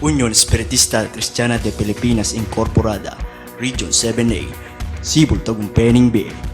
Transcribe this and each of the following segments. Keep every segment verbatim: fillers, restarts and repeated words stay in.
Union Espiritista Cristiana de Pilipinas Incorporada, Region seven A, Cebu, Tagumpay ning Bie.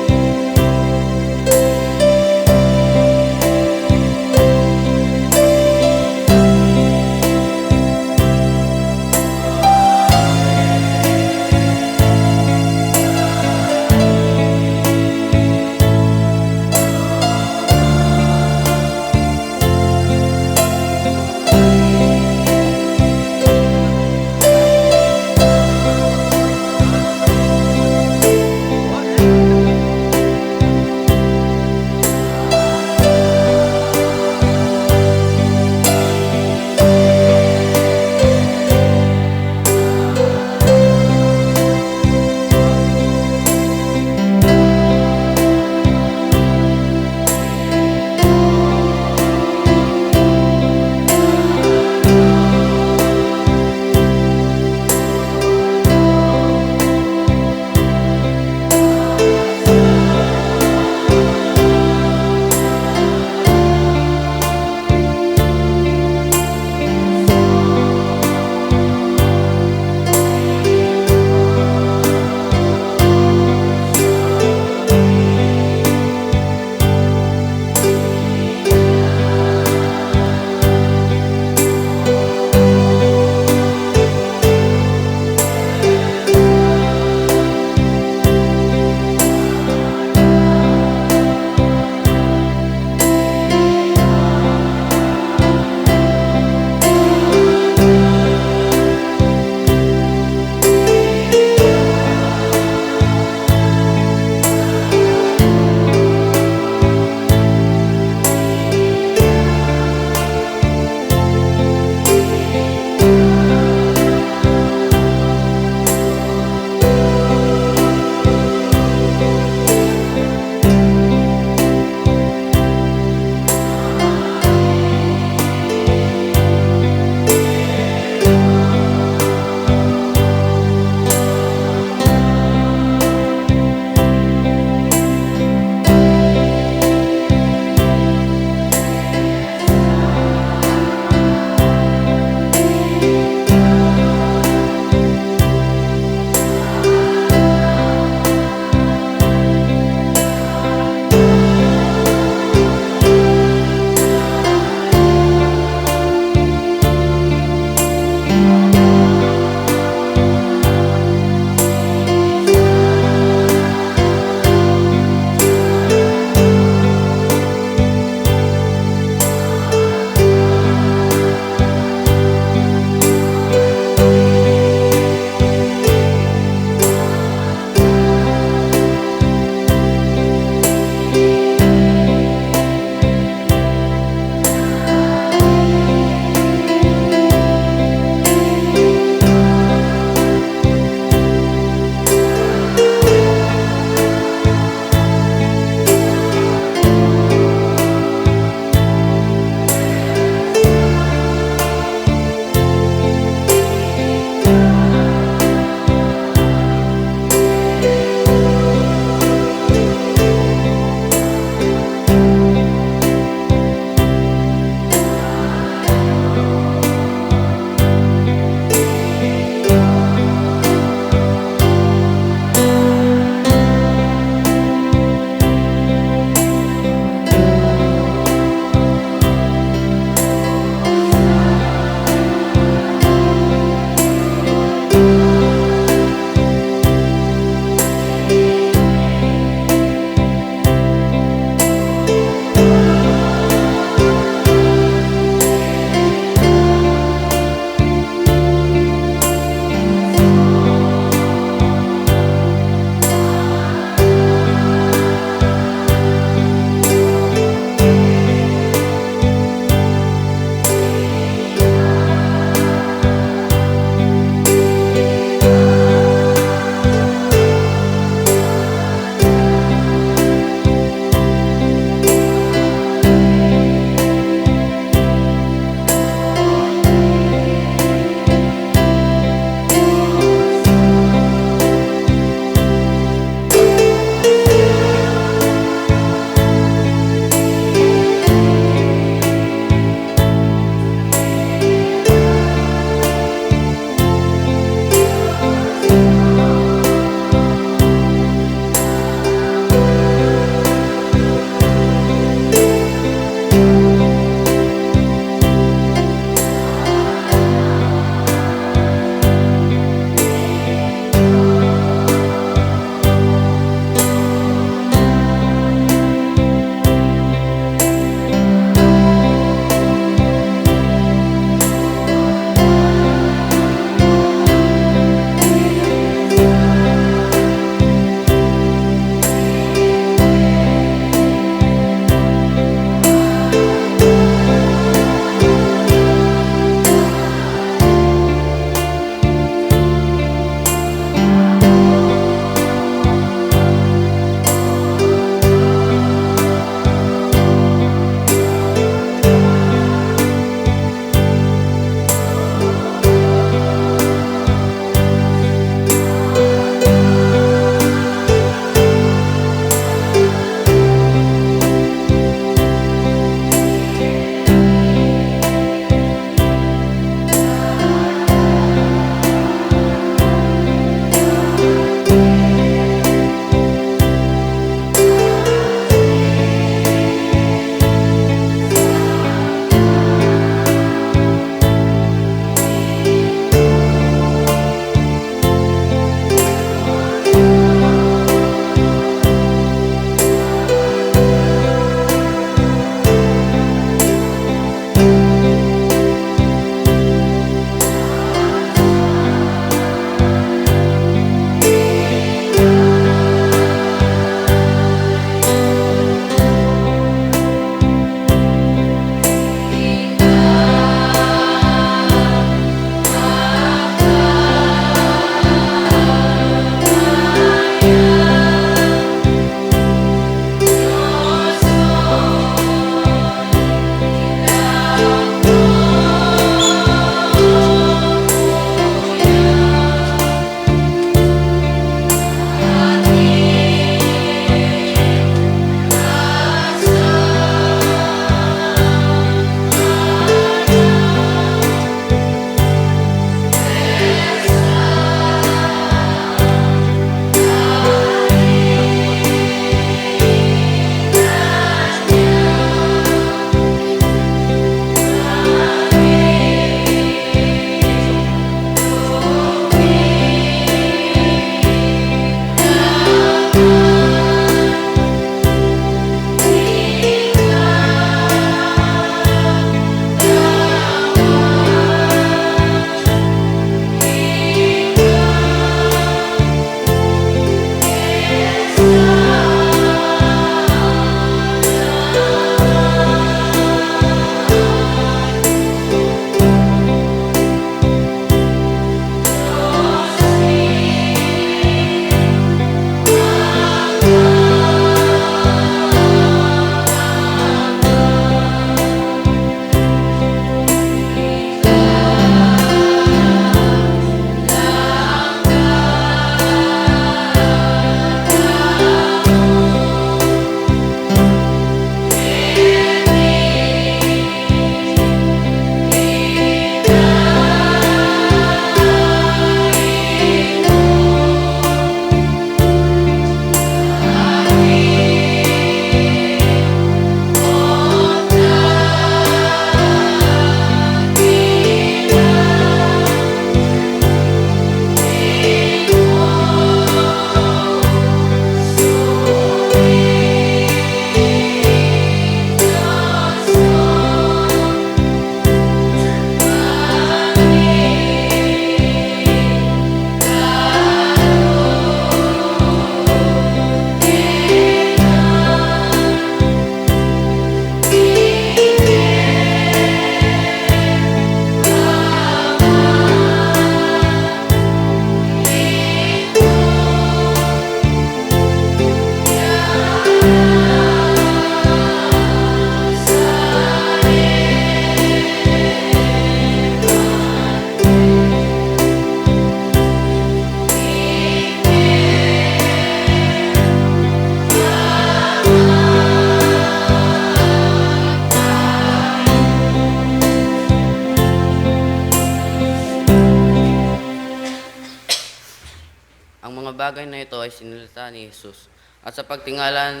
ay sinalita ni Jesus. At sa pagtingala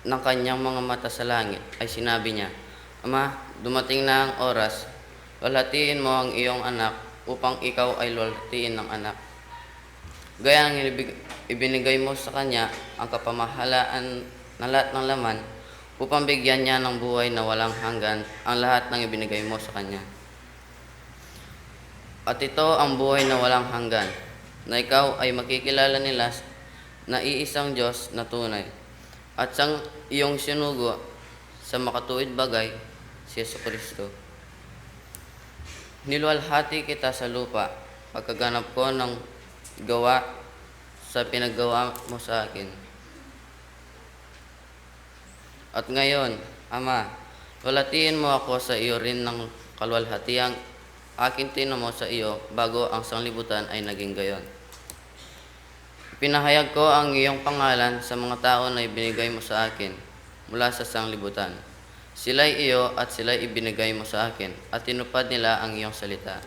ng kanyang mga mata sa langit, ay sinabi niya, "Ama, dumating na ang oras. Luwalhatiin mo ang iyong anak upang ikaw ay luwalhatiin ng anak. Gaya ng ibig-, ibinigay mo sa kanya ang kapamahalaan ng lahat ng laman, upang bigyan niya ng buhay na walang hanggan ang lahat ng ibinigay mo sa kanya. At ito ang buhay na walang hanggan, na ikaw ay makikilala nila na iisang Diyos na tunay, at siyang iyong sinugo sa makatuwid bagay, si Jesucristo. Niluwalhati kita sa lupa, pagkaganap ko ng gawa sa pinaggawa mo sa akin. At ngayon, Ama, luwalhatiin mo ako sa iyo rin ng kaluwalhatiang aking tinamo sa iyo bago ang sanglibutan ay naging gayon. Pinahayag ko ang iyong pangalan sa mga tao na ibinigay mo sa akin mula sa sanglibutan. Sila'y iyo at sila'y ibinigay mo sa akin, at tinupad nila ang iyong salita.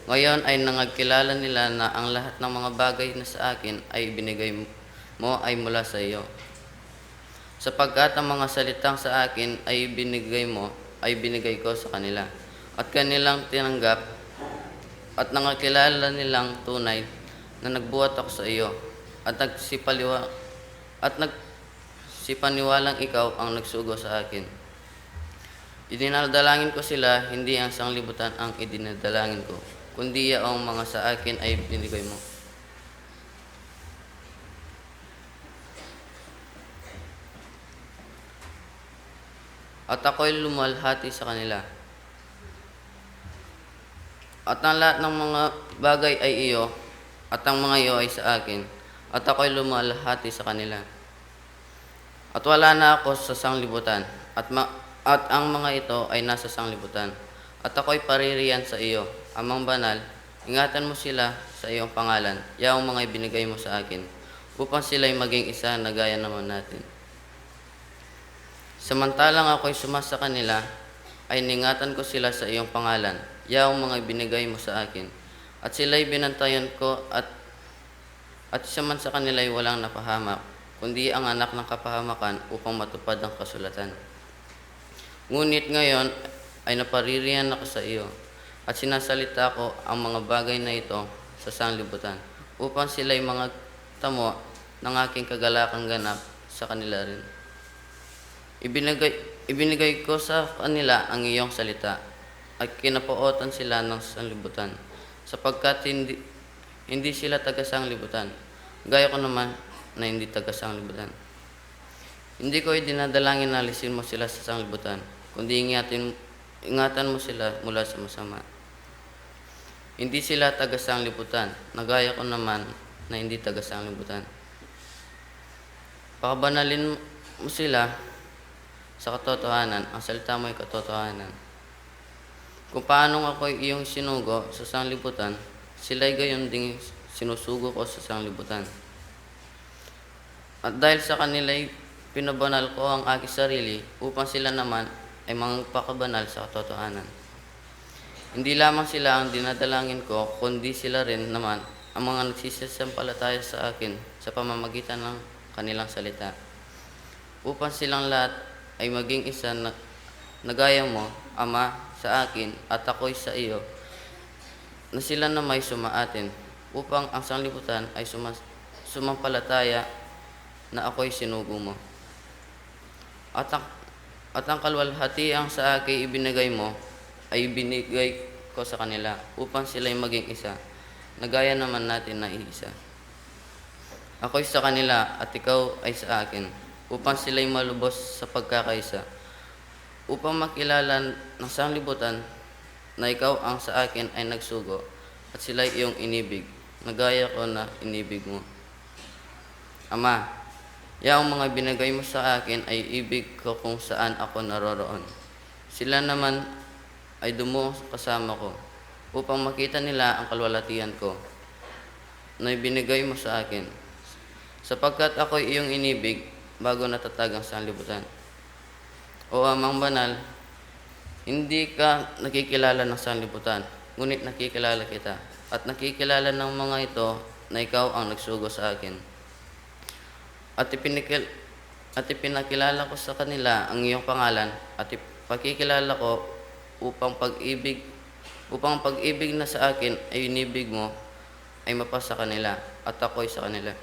Ngayon ay nangagkilala nila na ang lahat ng mga bagay na sa akin ay ibinigay mo ay mula sa iyo. Sapagkat ang mga salitang sa akin ay ibinigay mo, ay binigay ko sa kanila, at kanilang tinanggap, at nangakilala nilang tunay na nagbuhat ako sa iyo, at nagsipaliwa-, at nagsipaniwalang ikaw ang nagsugo sa akin. Idinadalangin ko sila, hindi ang sanglibutan ang idinadalangin ko, kundi yaong mga sa akin ay binigay mo. At ako'y lumalhati sa kanila. At ang lahat ng mga bagay ay iyo, at ang mga iyo ay sa akin, at ako'y lumalhati sa kanila. At wala na ako sa sanglibutan, at ma-, at ang mga ito ay nasa sanglibutan, at ako'y paririyan sa iyo, Amang Banal, ingatan mo sila sa iyong pangalan, yaong mga ibinigay mo sa akin, upang sila'y maging isa na gaya naman natin. Samantalang ako'y suma sa kanila, ay iningatan ko sila sa iyong pangalan, yaong mga ibinigay mo sa akin, at sila'y binantayan ko, at, at isa man sa kanila'y walang napahamak, kundi ang anak ng kapahamakan, upang matupad ang kasulatan. Ngunit ngayon ay napaririyan ako sa iyo, at sinasalita ko ang mga bagay na ito sa sanglibutan, upang sila'y mga tamo ng aking kagalakang ganap sa kanila rin. Ibinigay, ibinigay ko sa kanila ang iyong salita, at kinapootan sila ng sanglibutan, sapagkat hindi, hindi sila taga-sanglibutan, gaya ko naman na hindi taga-sanglibutan. Hindi ko idinadalangin na alisin mo sila sa sanglibutan, kundi ingatin, ingatan mo sila mula sa masama. Hindi sila taga-sanglibutan, na gaya ko naman na hindi taga-sanglibutan. Pakabanalin mo sila sa katotohanan, ang salita mo'y katotohanan. Kung paanong ako'y iyong sinugo sa sanglibutan, sila'y gayon ding sinusugo ko sa sanglibutan. At dahil sa kanila'y pinabanal ko ang aking sarili, upang sila naman ay magpakabanal sa katotohanan. Hindi lamang sila ang dinadalangin ko, kundi sila rin naman ang mga nagsisampalataya sa akin sa pamamagitan ng kanilang salita. Upang silang lahat ay maging isa na, na gaya mo, Ama, sa akin, at ako'y sa iyo, na sila nama'y sumaatin, upang ang sanglibutan ay suma-, sumampalataya na ako'y sinugo mo. At ang, at ang kaluwalhatiang sa akin ibinigay mo, ay ibinigay ko sa kanila, upang sila'y maging isa, na gaya naman natin na iisa. Ako'y sa kanila, at ikaw ay sa akin, upang sila'y malubos sa pagkakaisa, upang makilala ng sanglibutan na ikaw ang sa akin ay nagsugo, at sila'y iyong inibig, na gaya ko na inibig mo. Ama, yaong mga binigay mo sa akin ay ibig ko kung saan ako naroroon. Sila naman ay dumuwang kasama ko, upang makita nila ang kaluwalhatian ko na ibinigay mo sa akin, sapagkat ako'y iyong inibig bago natatag ang sanlibutan. O Amang Banal, hindi ka nakikilala ng sanlibutan, ngunit nakikilala kita, at nakikilala ng mga ito na ikaw ang nagsugo sa akin. At ipinakil-, at ipinakilala ko sa kanila ang iyong pangalan, at ipakikilala ko upang pag-ibig, upang ang pag-ibig na sa akin ay inibig mo ay mapasa kanila, at ako'y sa kanila.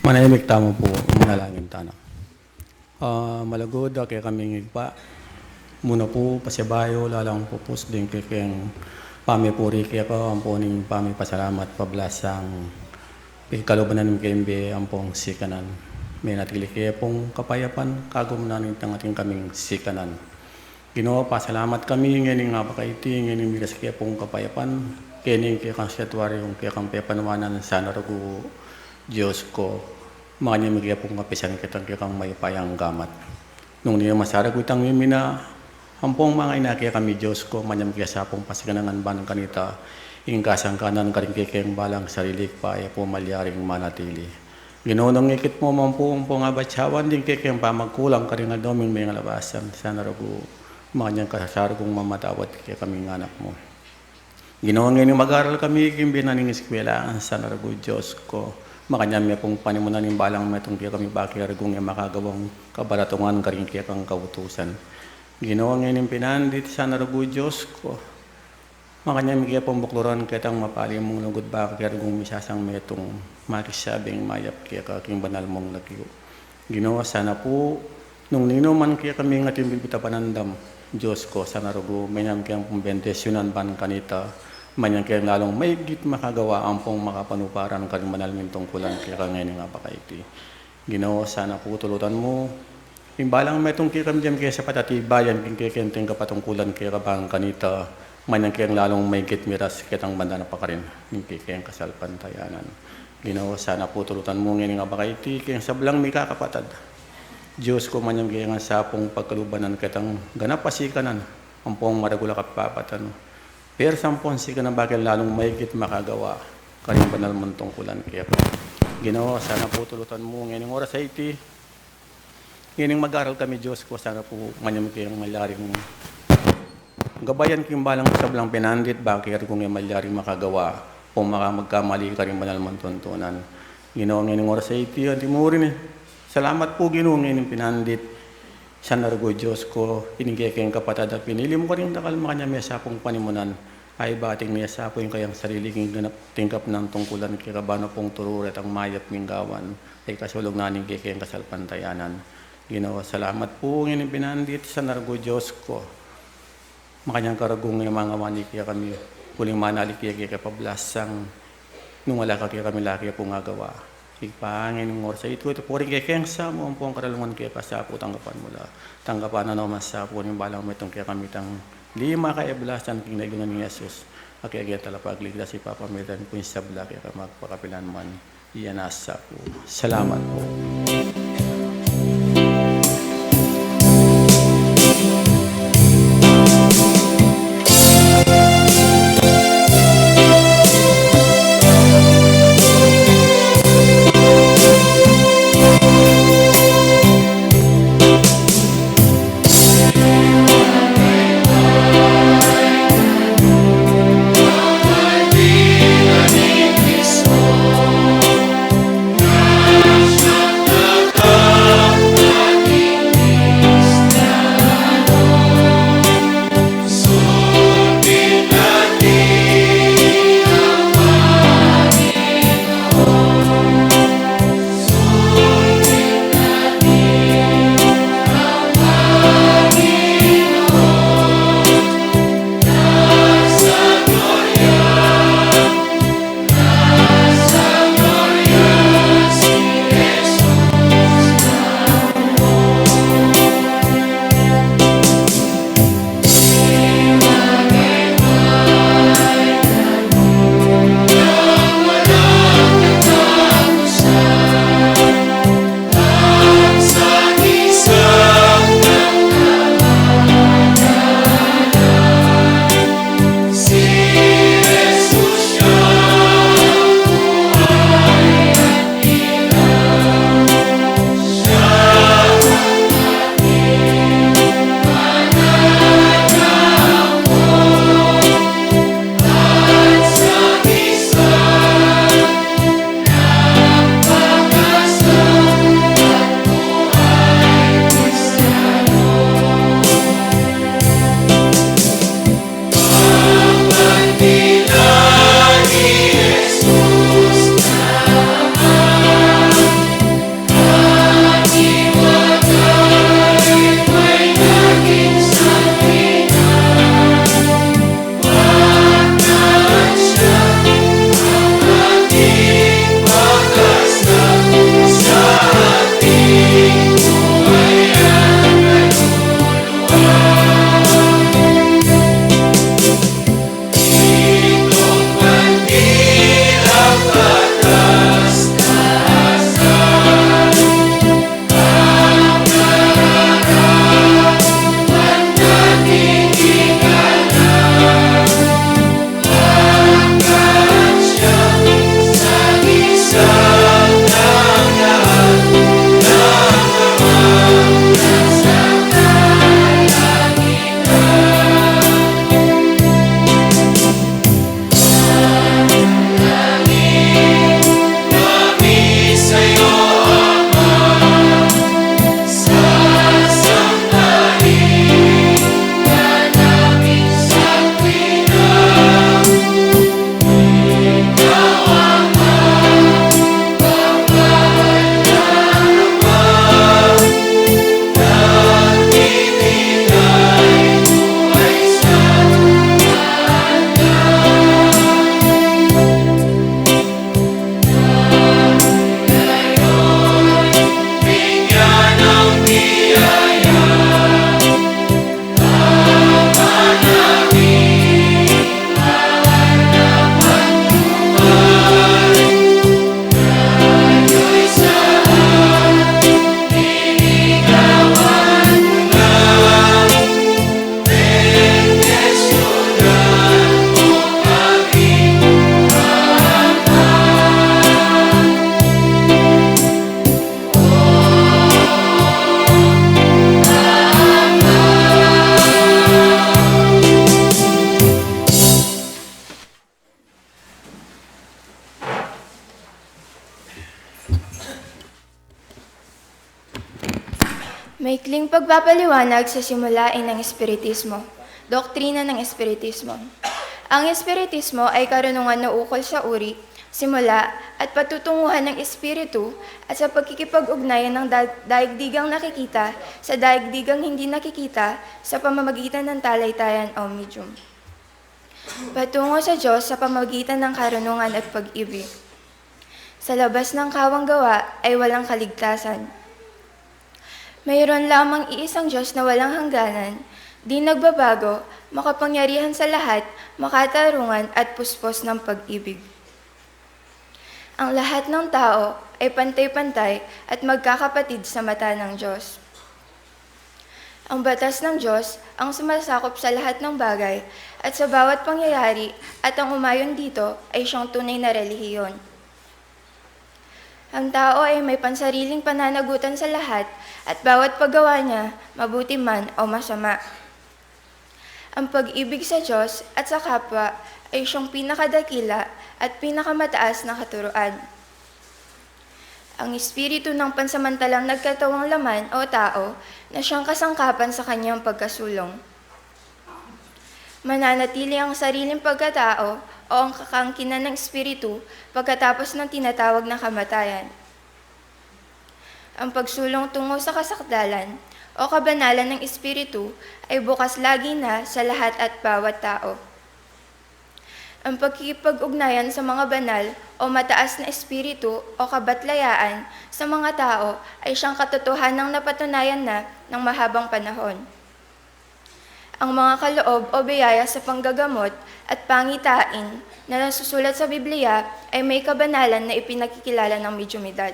Manahimik tamu pu, manalangin tana. Ah, malugud a kekaming Ibpa, muna pu, pasibayu, lalang pupus ding kekeng pamipuri keka, ampo ning pamipasalamat, pablasang pigkaluban na ning kembe ampong sikanan. Menatili ke pung kapayapan, kagum na ning tangating kaming sikanan. Ginu, pasalamat kami ngening abak a iti, ngening miras ke pung kapayapan, kening kekang santuaryung kekang pepanuanan, sana rugu Dios ko, makanyan mi ke pung kapisan ketang kekang mayupayang gamat. Nung ninu man sa rugu itang mimina, ampong mangaina kekami Dios ko, makanyan mi ke sa pung pasikanangan ban kanita, ing kasangkanan karing kekeng balang sarili pa, e pu malyaring manatili. Ginu, nung ikit mu man pu ampong abatsawan ding kekeng pamagkulang karing aldo ming mengalabasan, sana rugu, makanyan ka sa rugung mamatawad kekaming anak mu. Ginu, ngening mag-aral kami king bie na ning eskwela, sana rugu Dios ko, makanyan me pung panimunan ing balang metung kekami bake rugung e makagawang kabaratungan karing kekang kautusan. Ginu, ngening pinandit, sana rugu Dios ko, makanyan mi ke pung bukluran ketang mapali mung lugud bake rugung misasang metung makisabing mayap keka king banal mung lagyu. Ginu, sana pu, nung ninu man kekaming atin bibit a panandam, Dios ko, sana rugu, makanyan mi ke pung bendisyunan ban kanita, makanyan ke lalung maigit makagawa ampong makapanuparan karing banal ming tungkulan keka ngening abak a iti. Ginu, sana pu tulutan mu ing balang metung kekami dyan ke sapat at ibayan king kekeng tingkap a tungkulan keka ban kanita, makanyan keng lalung maigit miras ketang banal a pakarin ning kekeng kasalpantayanan. Ginu, sana pu tulutan mu ngening abak a iti keng sablang mikakapatad, Dios ko, makanyan keng sa pung pagkalubanan ketang ganap a sikanan ampong maragul a kapapatanu. Pero sampung sikanan bake lalung maigit makagawa karing banal mung tungkulan keka. Ginu, sana pu tulutan mu ngening oras a iti, ngening mag-aral kami Dios ko, sana pu makanyan mi keng malyaring gabayan king balang sablang pinandit bake rugung e malyaring makagawa o maka-, magkamali karing banal mung tuntunan. Ginu, ngening oras a iti, anti mu rin e. Salamat pu Ginu ngening pinandit, sana rugu Dios ko, ining kekeng kapatad a pinili mu karing dakal, makanyan me sa pung panimunan a ibating ne sa pu ing kayang sarili king ganap tingkap nang tungkulan keka ban na pung turu retang mayap ming gawan a ikasulung na ning kekeng kasalpantayanan. Ginu, salamat pu ngening pinandit, sana rugu Dios ko, makanyan ka rugung e mangawani kekami uling manali keka keka pablasang nung ala ka kekami la ke pung agawa. Ibpa, ngening oras a iti, iti pu ring kekeng samu ampong karalungan keka sa pu tanggapan mu la. Tanggapan na no man sa pu ning balang metung kekami tang lima kaiblasan king lagyu nang Jesus a kekeng talapagligtas, ipapamitan pu ing sabla keka magpakapilan man. Iya na sa pu. Salamat pu. Maikling pagpapaliwanag sa simulain ng Espiritismo. Doktrina ng Espiritismo. Ang Espiritismo ay karunungan na ukol sa uri, simula, at patutunguhan ng Espiritu at sa pagkikipag-ugnayan ng da-, daigdigang nakikita sa daigdigang hindi nakikita sa pamamagitan ng talay-tayan o medium. Patungo sa Diyos sa pamamagitan ng karunungan at pag-ibig. Sa labas ng kawang gawa ay walang kaligtasan. Mayroon lamang iisang Diyos na walang hangganan, di nagbabago, makapangyarihan sa lahat, makatarungan at puspos ng pag-ibig. Ang lahat ng tao ay pantay-pantay at magkakapatid sa mata ng Diyos. Ang batas ng Diyos ang sumasakop sa lahat ng bagay at sa bawat pangyayari, at ang umayon dito ay siyang tunay na relihiyon. Ang tao ay may pansariling pananagutan sa lahat at bawat paggawa niya, mabuti man o masama. Ang pag-ibig sa Diyos at sa kapwa ay siyang pinakadakila at pinakamataas na katuruan. Ang espiritu ng pansamantalang nagkatawang laman o tao na siyang kasangkapan sa kanyang pagkasulong. Mananatili ang sariling pagkatao o ang kakangkinan ng espiritu pagkatapos ng tinatawag na kamatayan. Ang pagsulong tungo sa kasakdalan o kabanalan ng espiritu ay bukas lagi na sa lahat at bawat tao. Ang pagkikipag-ugnayan sa mga banal o mataas na espiritu o kabatlayaan sa mga tao ay siyang katotohanang napatunayan na ng mahabang panahon. Ang mga kaloob o biyaya sa panggagamot at pangitain na nasusulat sa Biblia ay may kabanalan na ipinakikilala ng medyumidad.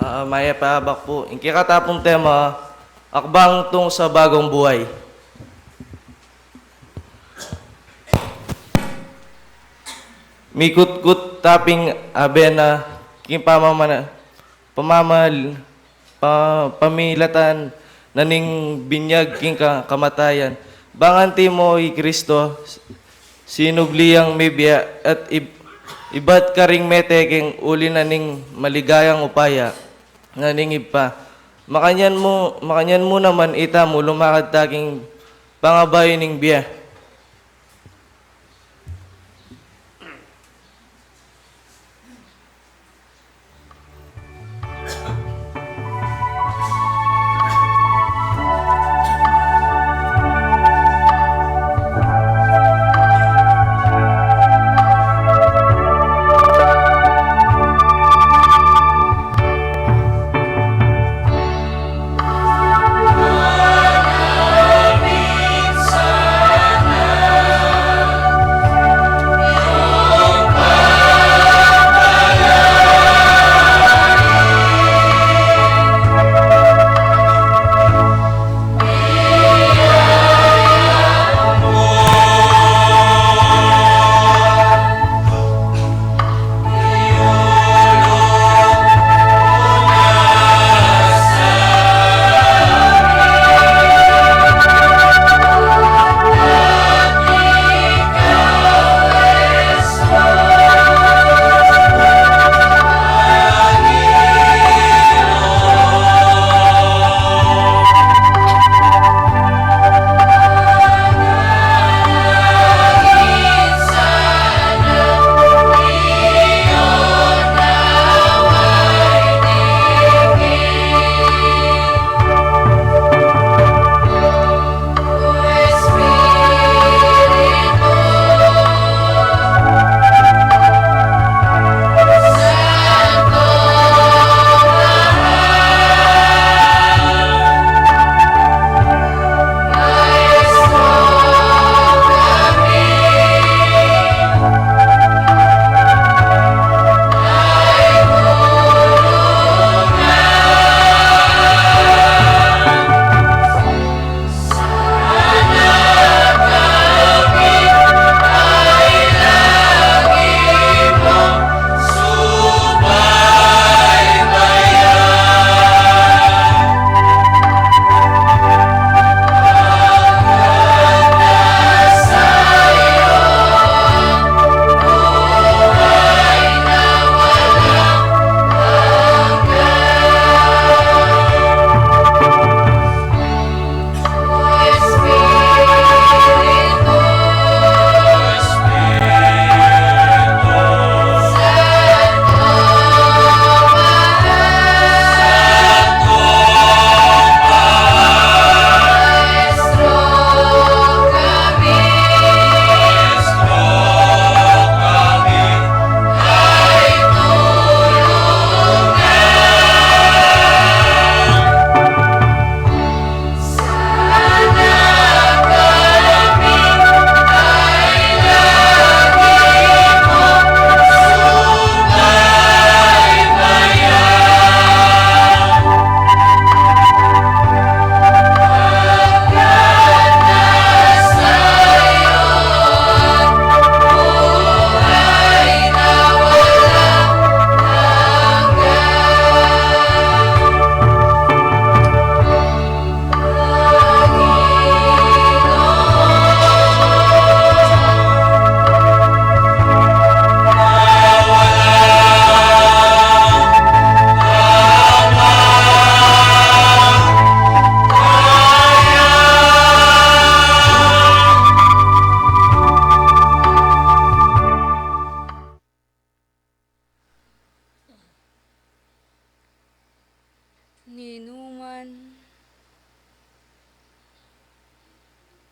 Ah, mayap a abak pu. Ing kekatapung tema, akbang tung sa bagong buhay. Mikutkut taping abena king pamamana-, pamamal-, pa-, pamilatan na ning binyag king ka-, kamatayan. Bang antimo i Kristo, sinubli yang mebie at ib-, ibat karing mete king uli na ning maligayang upaya na ning Ibpa. Makanyan mu, makanyan mu naman itamu lumakad ta king pangabayu ning bie.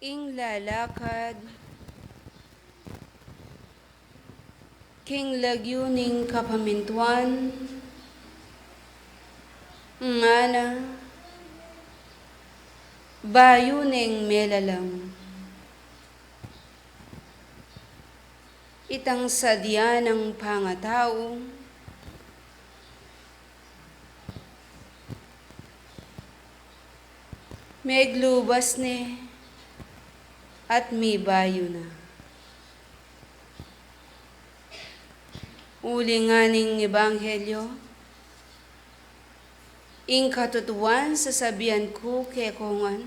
Ing lalakad king lagyu ning kapamintuan, ngana, bayu neng melalam itang sadya nang pangatau, meglubas ne at mibayu na. Uli ngan ning ebanghelyo, ing katutuan sasabian ku keko ngan,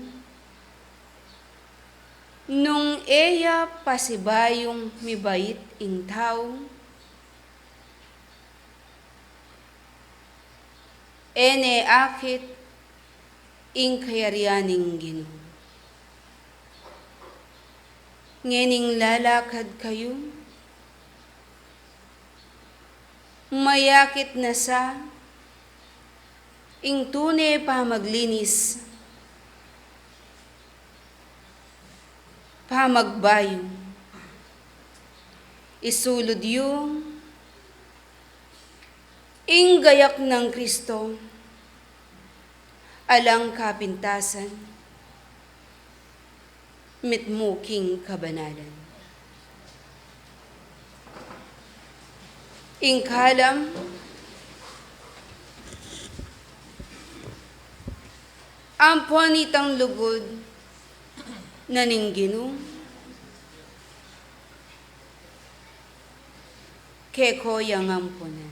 nung e ya pasibayung mibait ing tau, e ne akit ing kayarian ning Ginu. Ngening lalakad kayu, mayakit na sa ing tune pamaglinis, pamagbayu. Isulud yu ing gayak nang Kristo, alang kapintasan, mitmu king kabanalan. Ing kalam ampon itang lugud na ning Ginu, keko yang ampunan.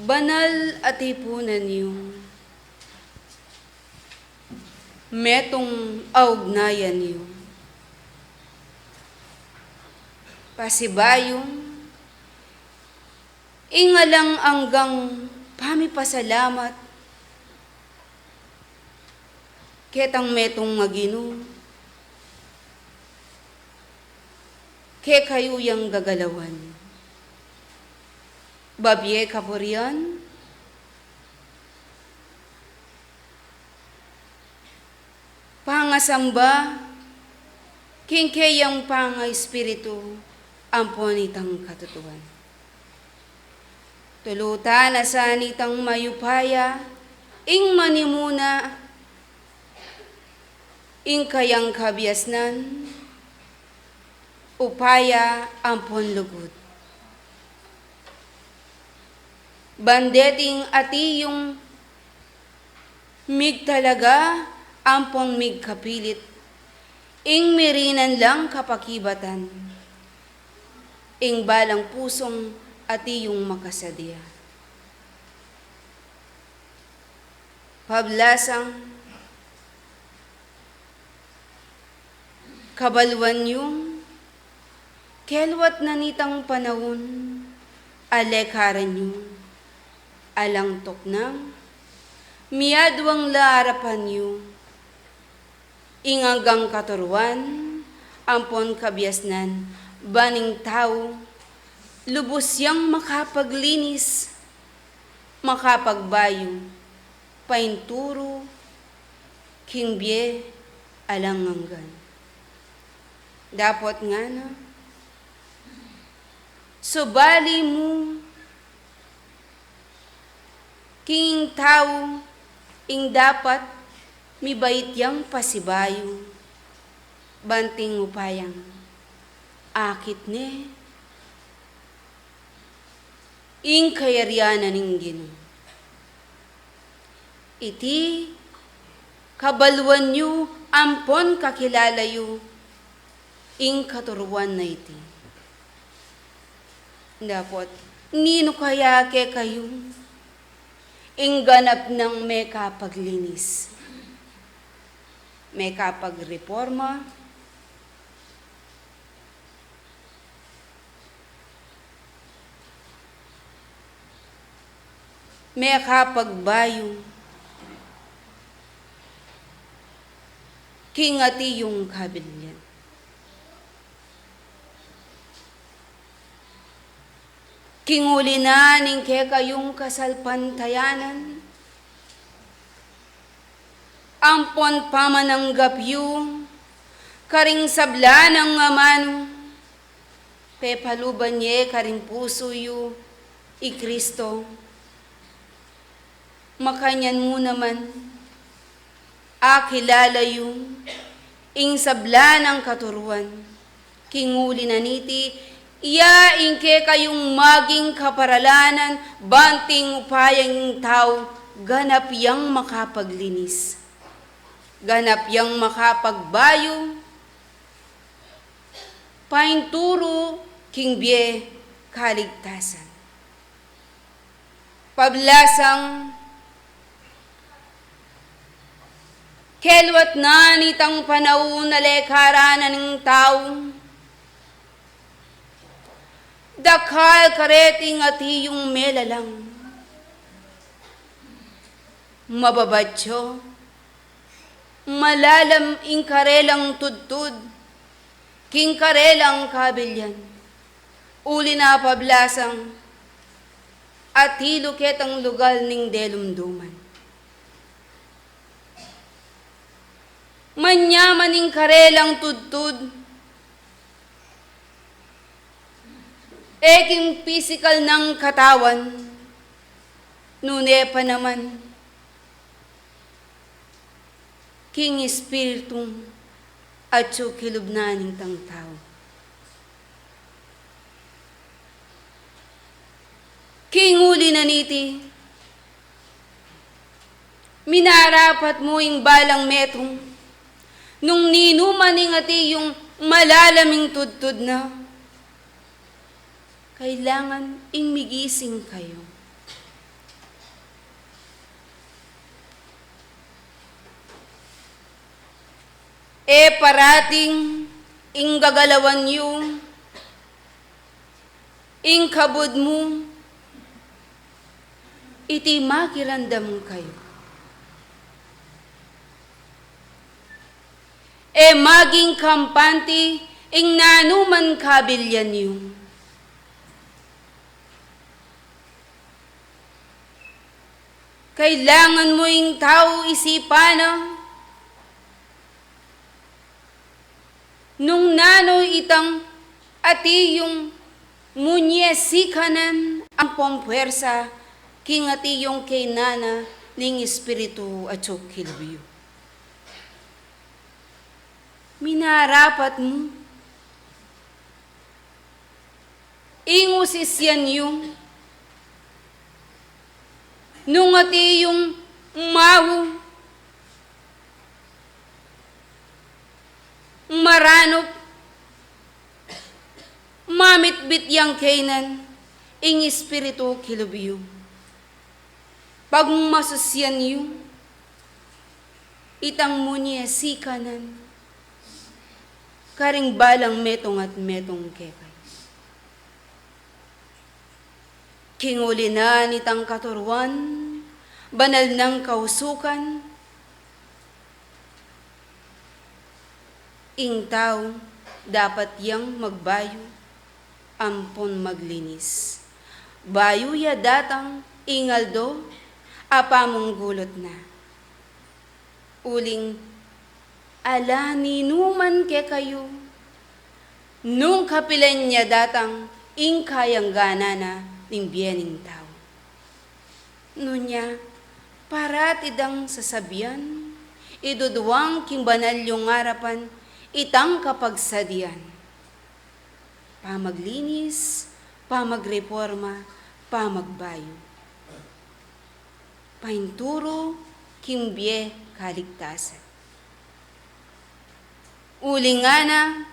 Banal a tipunan yu, metung a ugnayan yu, pasibayung ing alang anggang pamipasalamat ketang metung a Ginu, kekayu yang gagalawan. Babie kapurian, pangasamba king keyang pangaespiritu ampon itang katutuan. Tulutan na sa nitang mayupaya ing manimuna, ing kayang kabiasnan, upaya ampon lugud. Ban deting ati yung migtalaga ampon migkapilit, ing mirinan lang kapakibatan, ing balang pusung ati yung makasadia. Pablasang kabaluan yung kelwat na nitang panaun, alekaran yu, alang tuknang miaduang la arapan yu, ing anggang katuruan ampon kabiasnan, ban ing tau lubus yang makapaglinis, makapagbayu, painturu king bie alang anggan. Dapot ngana, subali mu king tau ing dapat mibait yang pasibayu, ban ing upayang akit ne ing kayarian na ning Ginu. Iti kabaluan yu ampon kakilala yu ing katuruan na iti. Dapot ninu kaya kekayu ing ganap nang mekapaglinis, mekapagreporma, mekapagbayu king ati yung kabilian? King uli na ning kekayung kasalpantayanan, Ampon pamananggap yu karing sabla nang amanu, pepaluban ye karing pusu yu i Kristo. Makanyan mu naman, akilala yu ing sabla nang katuruan. King uli na niti, iya ing kekayung maging kaparalanan, banting upayang ing tau ganap yang makapaglinis, ganap yang makapagbayu, painturu king bie kaligtasan. Pablasang, keluat na nitang panaun a lekaran na ning tau, dakal kareting ati yung melalang, mababatyo, malalam ing karelang tudtud king karelang kabilyan. Uli na pablasang, atilu ketang lugal ning delumduman. Manyaman ing karelang tudtud, e king pisikal nang katawan, nune pa naman king espiritung atyu kilub na nitang tau. King uli na niti, minarapat mu ing balang metung, nung ninuman ing ati yung malalam ing tudtud na, kailangan ing migising kayu. E parating ing gagalawan yu, ing kabud mu, iti makiramdam kayu. E maging kampante ing nanuman kabilyan yu. Kailangan mu ing tau isipan na nung nanu itang ati yung munye sikanan ampong puwersa king ati yung kaynan na ning Espiritu atyu kilub yu. Minarapat mu ing usisian yu nung ati yung mau, maranup, mamitbit yang kaynan ing Espiritu kilub yu. Pagmasusian yu itang munye sikanan karing balang metung at metung kekayu. King uli na nitang katuruan, banal nang kausukan, ing tau dapat yang magbayu ampon maglinis bayu ya datang ing aldo a pamunggulut na. Uling ala ninuman kekayu nung kapilan ya datang ing kayangganan na ning bie ning tau. Nunya, parati dang sasabian, idudwang king banal yung arapan itang kapagsadian, pamaglinis, pamagreporma, pamagbayu, painturu king bie kaligtasan. Uling ngana,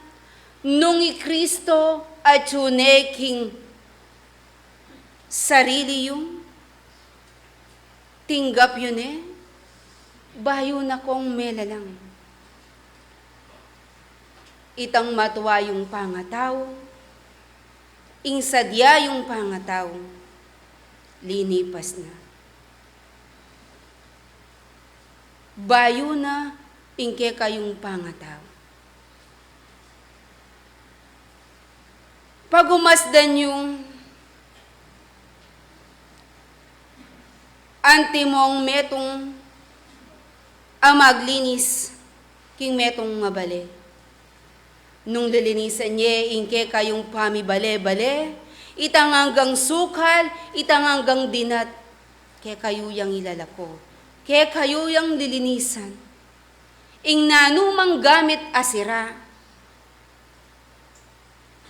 nung i Kristo atyu ne king sarili yu, tinggap yu ne, bayu na kong melalang. Itang matua yung pangatau, ing sadia yung pangatau, linipas na. Bayu na ing kekayung pangatau. Pagumasdan yung antimong metung a maglinis king metung a bale. Nung lilinisan ye ing kekayung pamibale-bale, itang anggang sukal, itang anggang dinat, kekayu yang ilalako, kekayu yang lilinisan. Ing nanumang gamit a sira,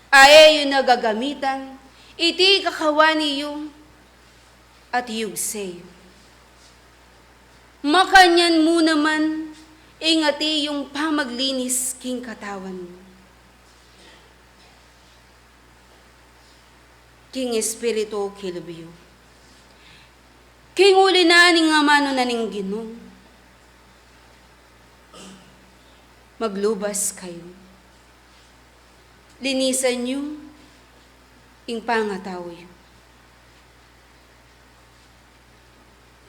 a e yu na gagamitan, iti kakawan yu at iyugse yu. Makanyan mu naman ing ati yung pamaglinis king katawan mu, king espiritu, king lub yu. King uli na ning amanu na ning Ginu, maglubas kayu. Linisan yu ing pangatau yu.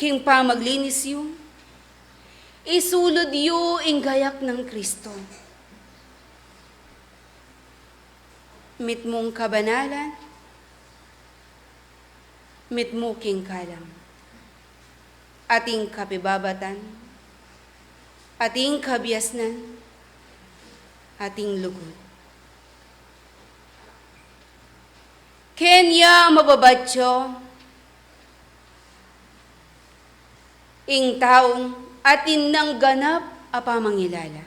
King pamaglinis yu, isulud yu ing gayak nang Kristo. Mitmung kabanalan, mitmu king kalam, ating kapibabatan, ating kabiasnan, ating lugud. Kenya mababatyo ing taung atin nang ganap a pamangilala,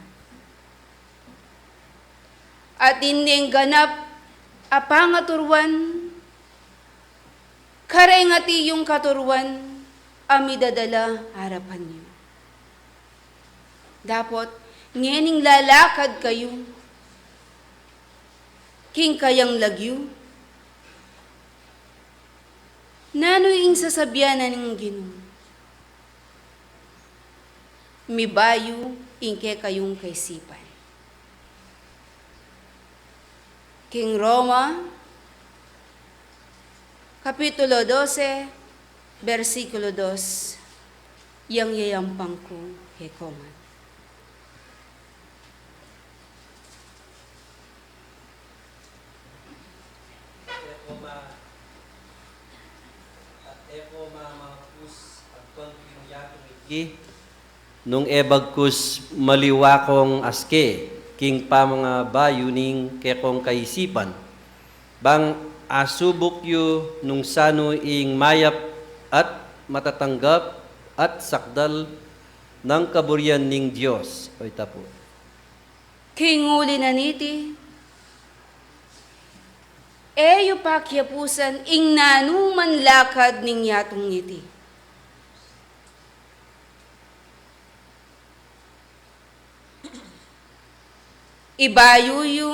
atin neng ganap a pangaturuan, kareng ati yung katuruan a midadala arapan yu. Dapot ngening lalakad kayu king kayang lagyu, nanu ing sasabian na ning Ginu? Mibayu ing kekayung kaisipan. King Roma, Kapitulo dose, bersikulo dos, yang yayampang ku kekong. E ko ma-, e ko mamangkus agpang king yatung iti, nung e bagkus maliwa kong aske king pamangabayu ning kekong kaisipan, bang asubuk yu nung sanu ing mayap at matatanggap at sakdal nang kaburian ning Dios. O ita pu. King uli na niti, e yu pakiapusan ing nanuman lakad ning yatung iti. Ibayu yu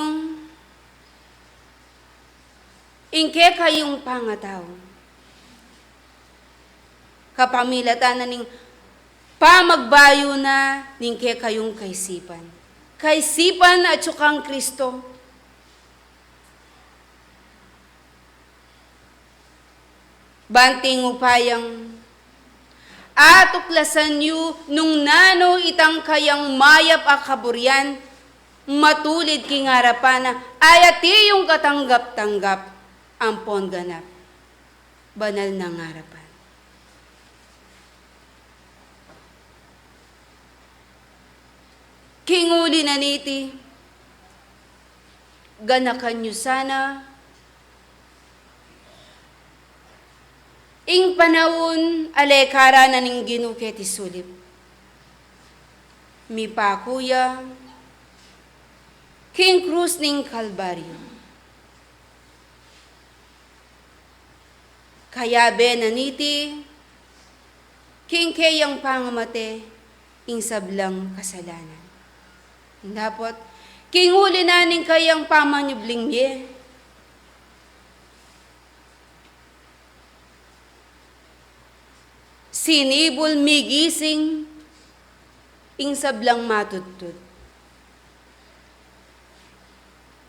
ing kekayung pangatau kapamilatan na ning pamagbayu na ning kekayung kaisipan. Kaisipan atyu kang Kristo. Banting upayang atuklasan yu nung nanu itang kayang mayap a kaburian, matulid king arapan na, ayat iyung katanggap-tanggap ampon ganap banal nang arapan. King uli na niti, ganakan yu sana ing panaun a lekaran na ning Ginu keti sulip. Mipaku ya king krus ning Kalbaryo. Kayabe na niti king keyang pangamate ing sablang kasalanan. Dapot, king uli na ning kayang pamanyubling mie, sinibul migising ing sablang matudtud.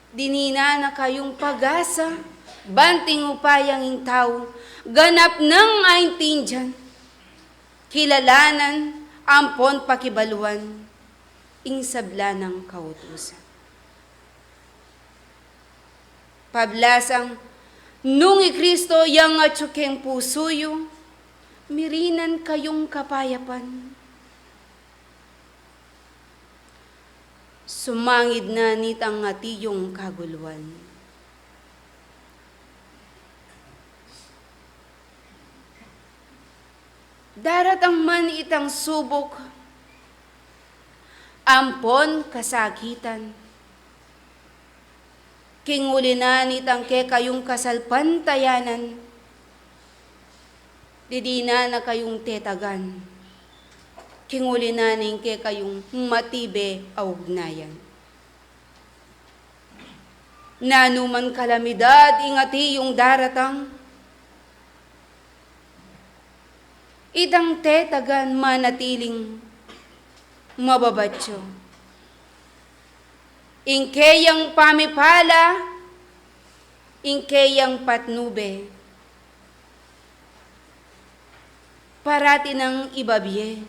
Dininan na kayung pag-asa, banting upayang ing tau, ganap nang aintindian, kilalanan, ampon pakibaluan ing sabla nang kautusan. Pablasang, nung i Kristo yang atyu keng pusu yu, mirinan kayung kapayapan. Sumangid na nitang ati yung kaguluan. Daratang man itang subuk ampon kasakitan, king uli na nitang kekayung kasalpantayanan, didinan na kayung tetagan, king uli na ning kekayung matibe a ugnayan. Nanu man kalamidad ing ati yung daratang, itang tetagan manatiling mababatyu. Ing keyang pamipala, ing keyang patnube, parati nang ibabie,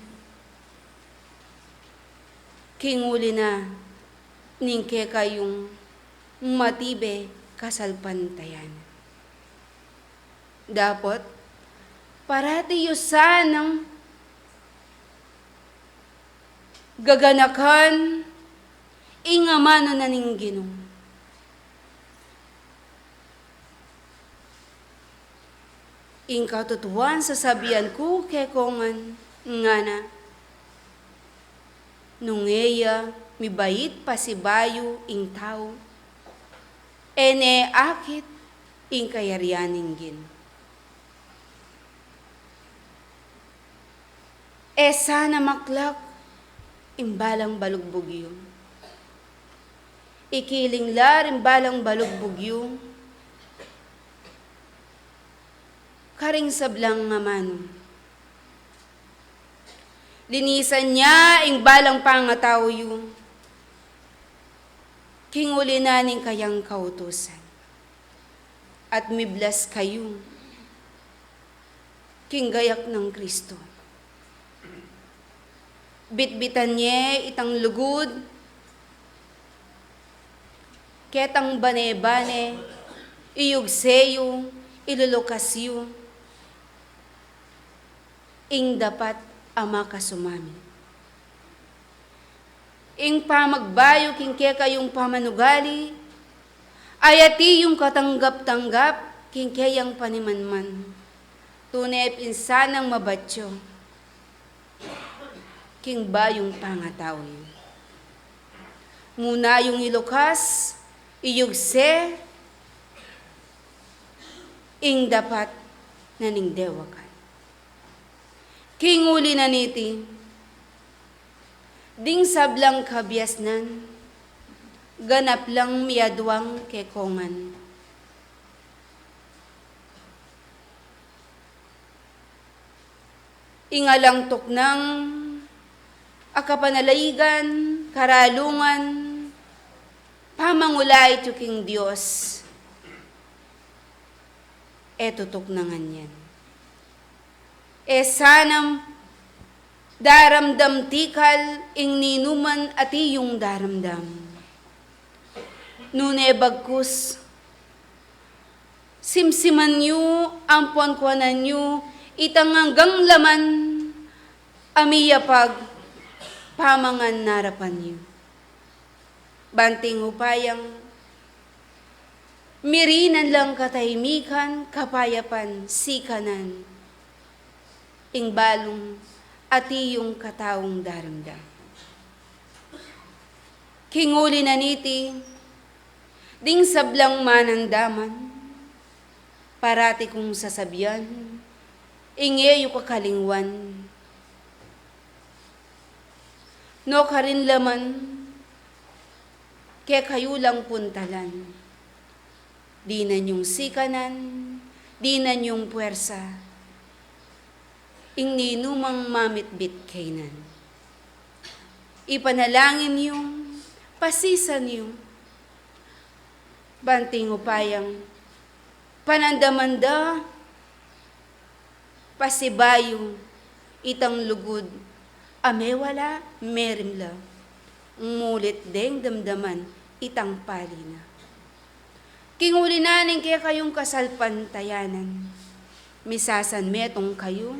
king uli na ning kekayung matibe kasalpantayanan. Dapot, parati yu sanang gaganakan ing amanu na ning Ginu. Ing katutuan sasabian ku keko ngan, ngana, nung e ya mibait pasibayu ing tau, e ne akit ing kayarian ning Ginu. E sana maklak ing balang balugbug yu. Ikiling la ring balang balugbug yu karing sablang amanu. Linisan ya ing balang pangatau yu king uli na ning kayang kautusan, at miblas kayu king gayak nang Kristo. Bitbitan ye itang lugud, ketang bane-bane, iyugse yu, ilulukas yu ing dapat a makasumami. Ing pamagbayu king kekayung pamanugali, ay ati yung katanggap-tanggap king keyang panimanman. Tune pin sanang mabatyu king bayung pangatau yu. Muna yung ilukas, iyugse ing dapat na ning dewakan. King uli na niti, ding sablang kabiasnan, ganap lang miaduang kekongan. Ing alang tuknang a kapanaligan, karalungan, pamangulait yu king Dios, e tutuknangan yan. E sanang daramdam tikal ing ninuman ati yung daramdam. Nune bagkus, simsiman yu ampon kuanan yu itang anggang laman a miyapag pamangan narapan yu. Banting upayang mirinan lang katahimikan, kapayapan, sikanan ing balung ati yung kataung daramdam. King uli na niti, ding sablang manandaman, parati kung sasabian, ing e yu kakalingwan. Nukarin la man, kekayu lang puntalan. Dinan yung sikanan, dinan yung puwersa ing ninumang mamitbit kaynan. Ipanalangin yu, pasisan yu, banting upayang panandaman da pasibayu itang lugud a mewala, merimla, mulit deng damdaman itang pali na. King uli na ning kekayung kasalpantayanan, misasanmetung kayu,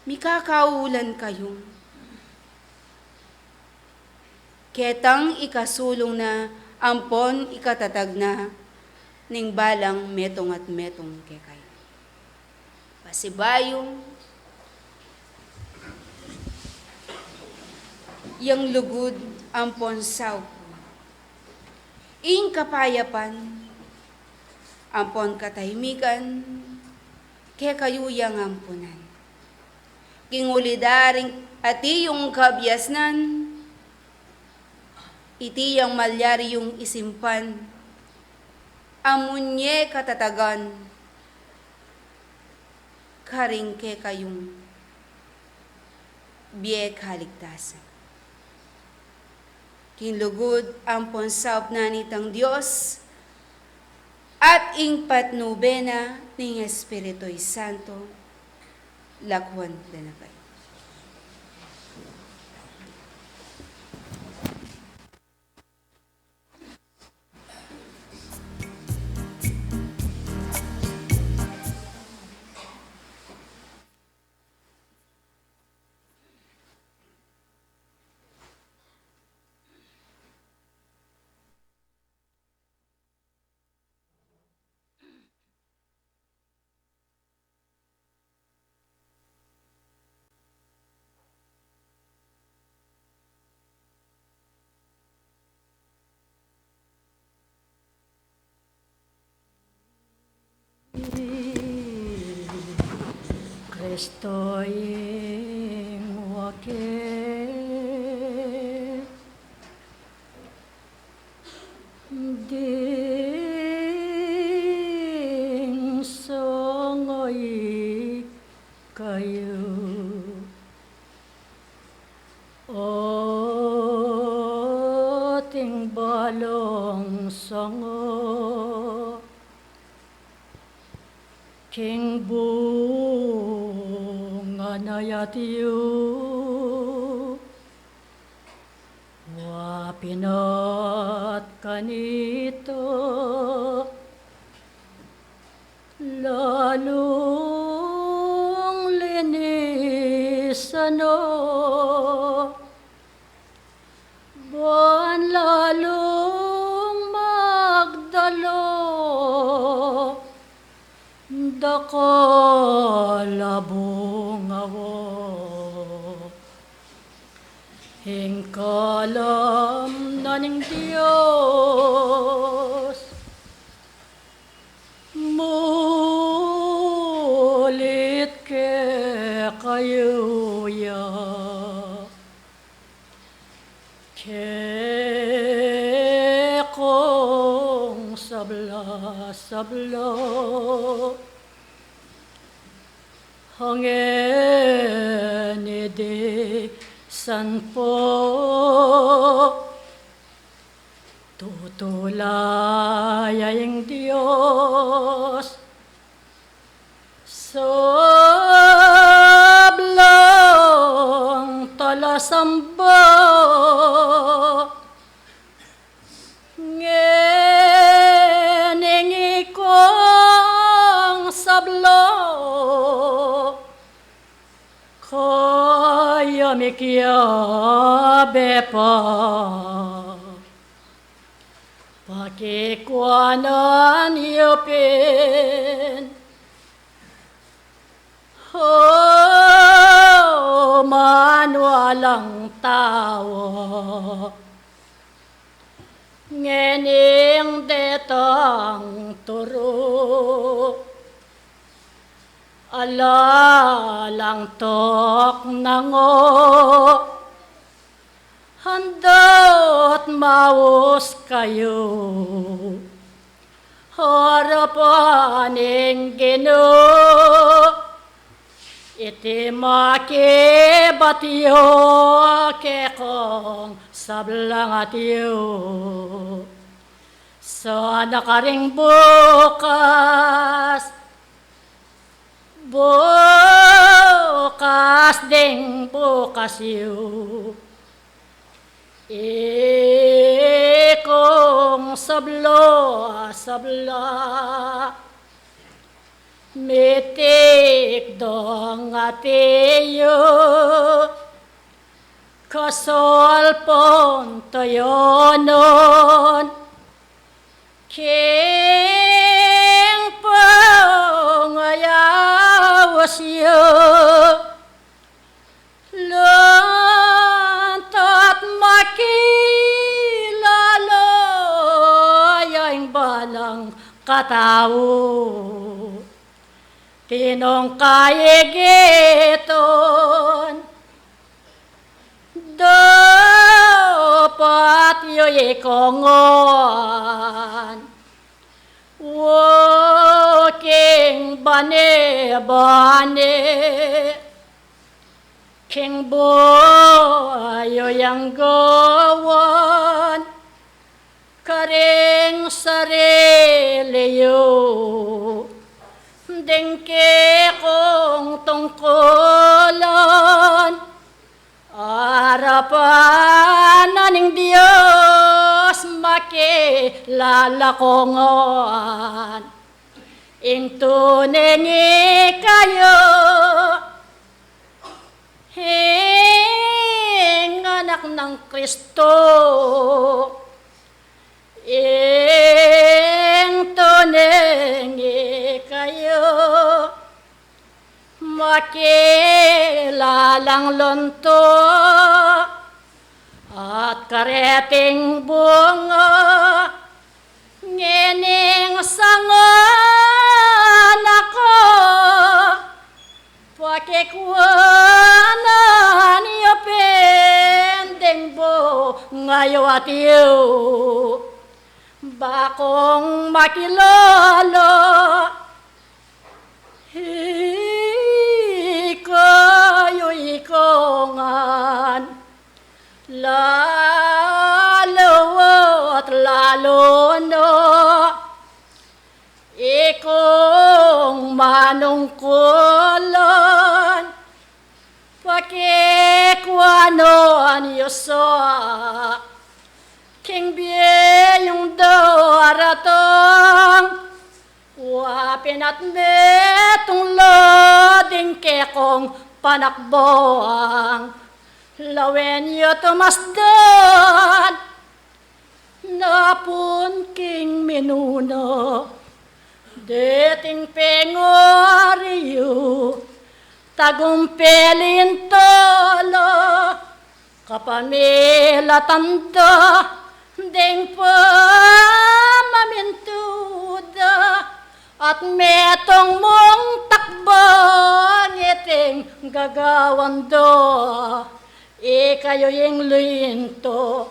mikakaulan kayu, ketang ikasulung na ampon ikatatag na ning balang metung at metung kekayu. Pasibayu, yang lugud ampon saup, ing kapayapan ampon katahimikan kekayu yang ampunan. King uli da ring ati yung kabiasnan, iti yang malyari yung isimpan, amun ye katatagan karing kekayung bie kaligtasan. King lugud ampon saup na nitang Dios, at ing patnube na ning Espiritu Santo, lakuan da na kayu. Kristo ing wake, ding sanga ikayu. Ating balang sanga, king bunga na yatu, wa pinat kanita, lalung linisan na, ban lalung magdala dakal a bunga wa. Ing kalam na ning Dios mulit kekayu ya. Kekong sabla-sabla, ngeni dinisan pa, tutula ya ing Dios, sablang talasamba, ngening ikong sabla, kaya mikiabe pa. Pakikuanan yu pin, o man walang tawa, ngening detang turu, ala lang tuknangan, andat maus kayu arapan ning Ginu, iti makibat yu kekong sablang atyu. Sana karing bukas, bukas ding bukas yu, ikong sabla, sabla, mitikdang atyu. Kasulpun tayu nun king pangayaus yu, lanta't makilala ya ing balang katau. Tinung kaigitun, dapat yu ikongan, wa king bane-bane, king bayu yang gawan, karing sarili yu, ding kekong tungkulan, arapan na ning Dios makilala ko ngan, ing tune ikayu, ing anak nang Kristo, ing tune ikayu, makilalang luntu at kareting bunga, ngening sangan aku, pakikuanan yu pin ding bunga yu at yu, bakung makilala ikayu ikongan, lalu at lalu na ikung manungkulan, pakikuanan yu sa king bie yung daratang. Wa pin at metung la ding kekong panakbang, lawen yu tumasdan na pun king minuna, deting pengari yu, tagumpilin tala, kapamilatan da ding pamamintu da, at metung mung takbang iting gagawan da, ikayu ing linto,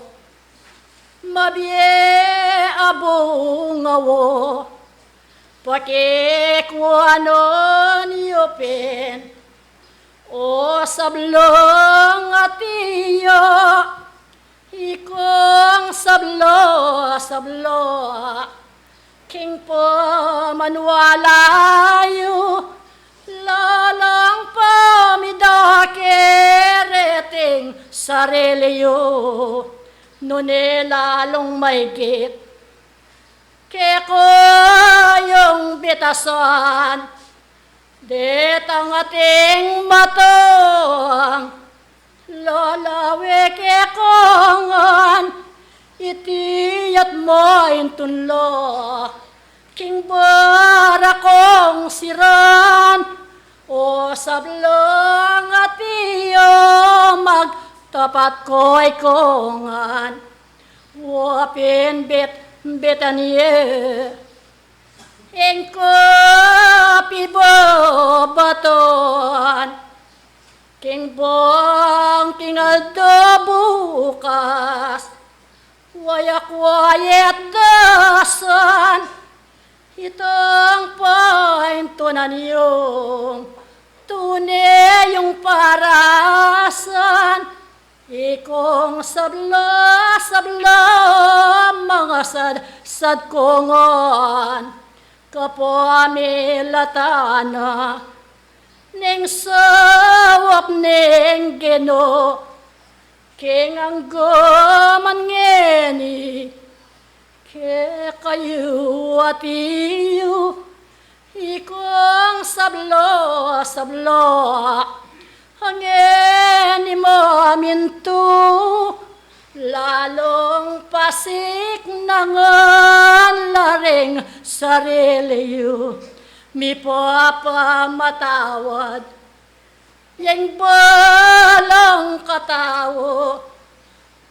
mabie a bunga wa, pakikuanan yu pin, o sablang atiu, ikung sabla, sabla king pamaniwala yu, lalang pamidake reting sarili yu, nune lalung maigit kekayung bitasan, detang ating matang lalawe kekongan, iti at maintun la king barakung siran, o sablang atiu, magtapat ko ikongan, wa pin bitbitan ye ing kapibabatuan, king bang king aldo bukas, wa ya ku ayat dasan, itang paintunan yung tune yung parasan, ikung sabla, sabla, mangasadsad ku ngan kapamilatan na ning saup ning Ginu, king angga man ngeni kekayu atiu, ikung sabla, sabla, Ngeni mamintu, lalung pasiknangan la ring sarili yu, mipapamatawad ya ing balang katau,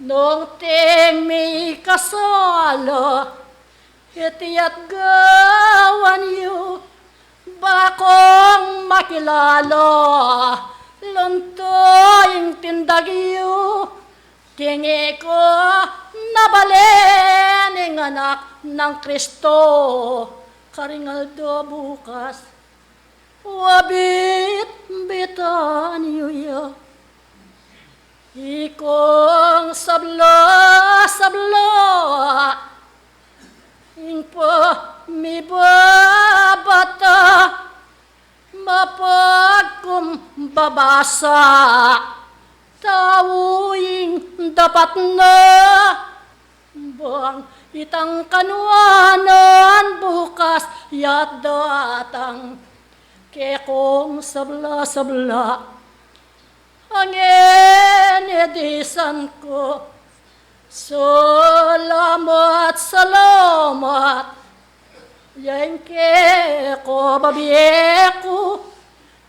nung ting mikasala, iti at gawan yu, bakung makilala, lunto ing tindag yu, king e ko na balen ing anak nang Kristo, karing aldo bukas, wa bitbitan yu ya. Ikong sabla-sabla, ing pamibabata, mapagkumbabasa, tau ing dapat na bang itang kanuanan bukas ya't datang. Kekong sabla-sabla, ngeni disan ku salamat, salamat, ya ing keko babie ku,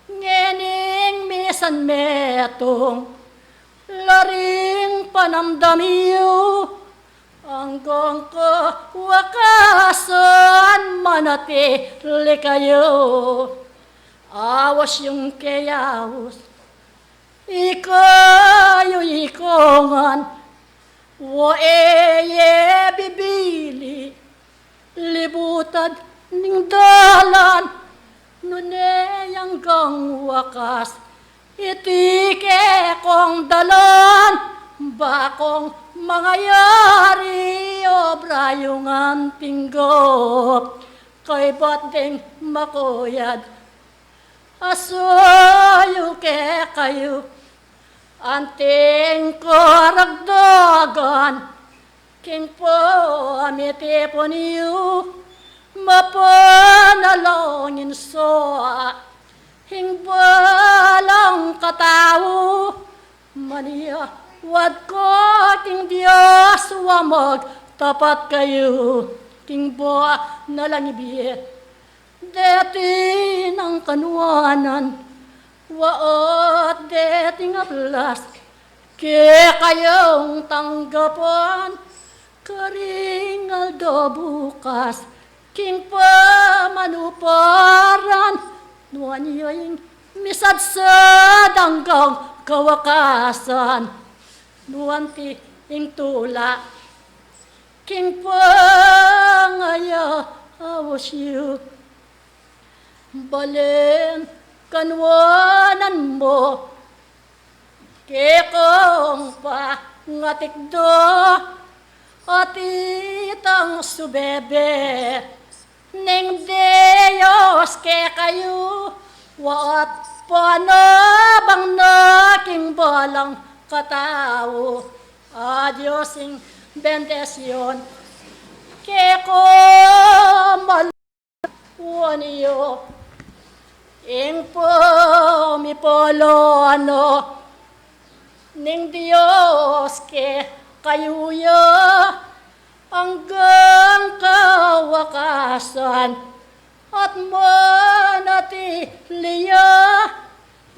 ngening misan metung la ring panamdam yu, anggang kawakasan manatili kayu. Aus yung keyaus, ikayu ikongan, wa e ye bibili, libutad ning dalan, nune anggang wakas, iti kekong dalan, bakung mangayari obra yung anting gop, kaybat ding makuyad. Asu yu kekayu, anting karagdagan, king pamitipun yu, mapanalangin sa ing balang katau, maniwad ko king Dios, wa magtapat kayu, king banalang ibie. Deti nang kanuanan, wa at deti ngaplas, kekayung tanggapan, karing aldo bukas, king pamanuparan, nuan yu ing misadsad anggang kawakasan, nuan ti ing tula king pangayaus yu. Balen kanuanan mu, kekong pangatikda, at itang subebe ning Dios kekayu, wa at panabang na king balang katau. A Dios ing bendisyun keko mal Wan yu ing pamipalano ning Dios kekayu ya anggang kawakasan, at manatili ya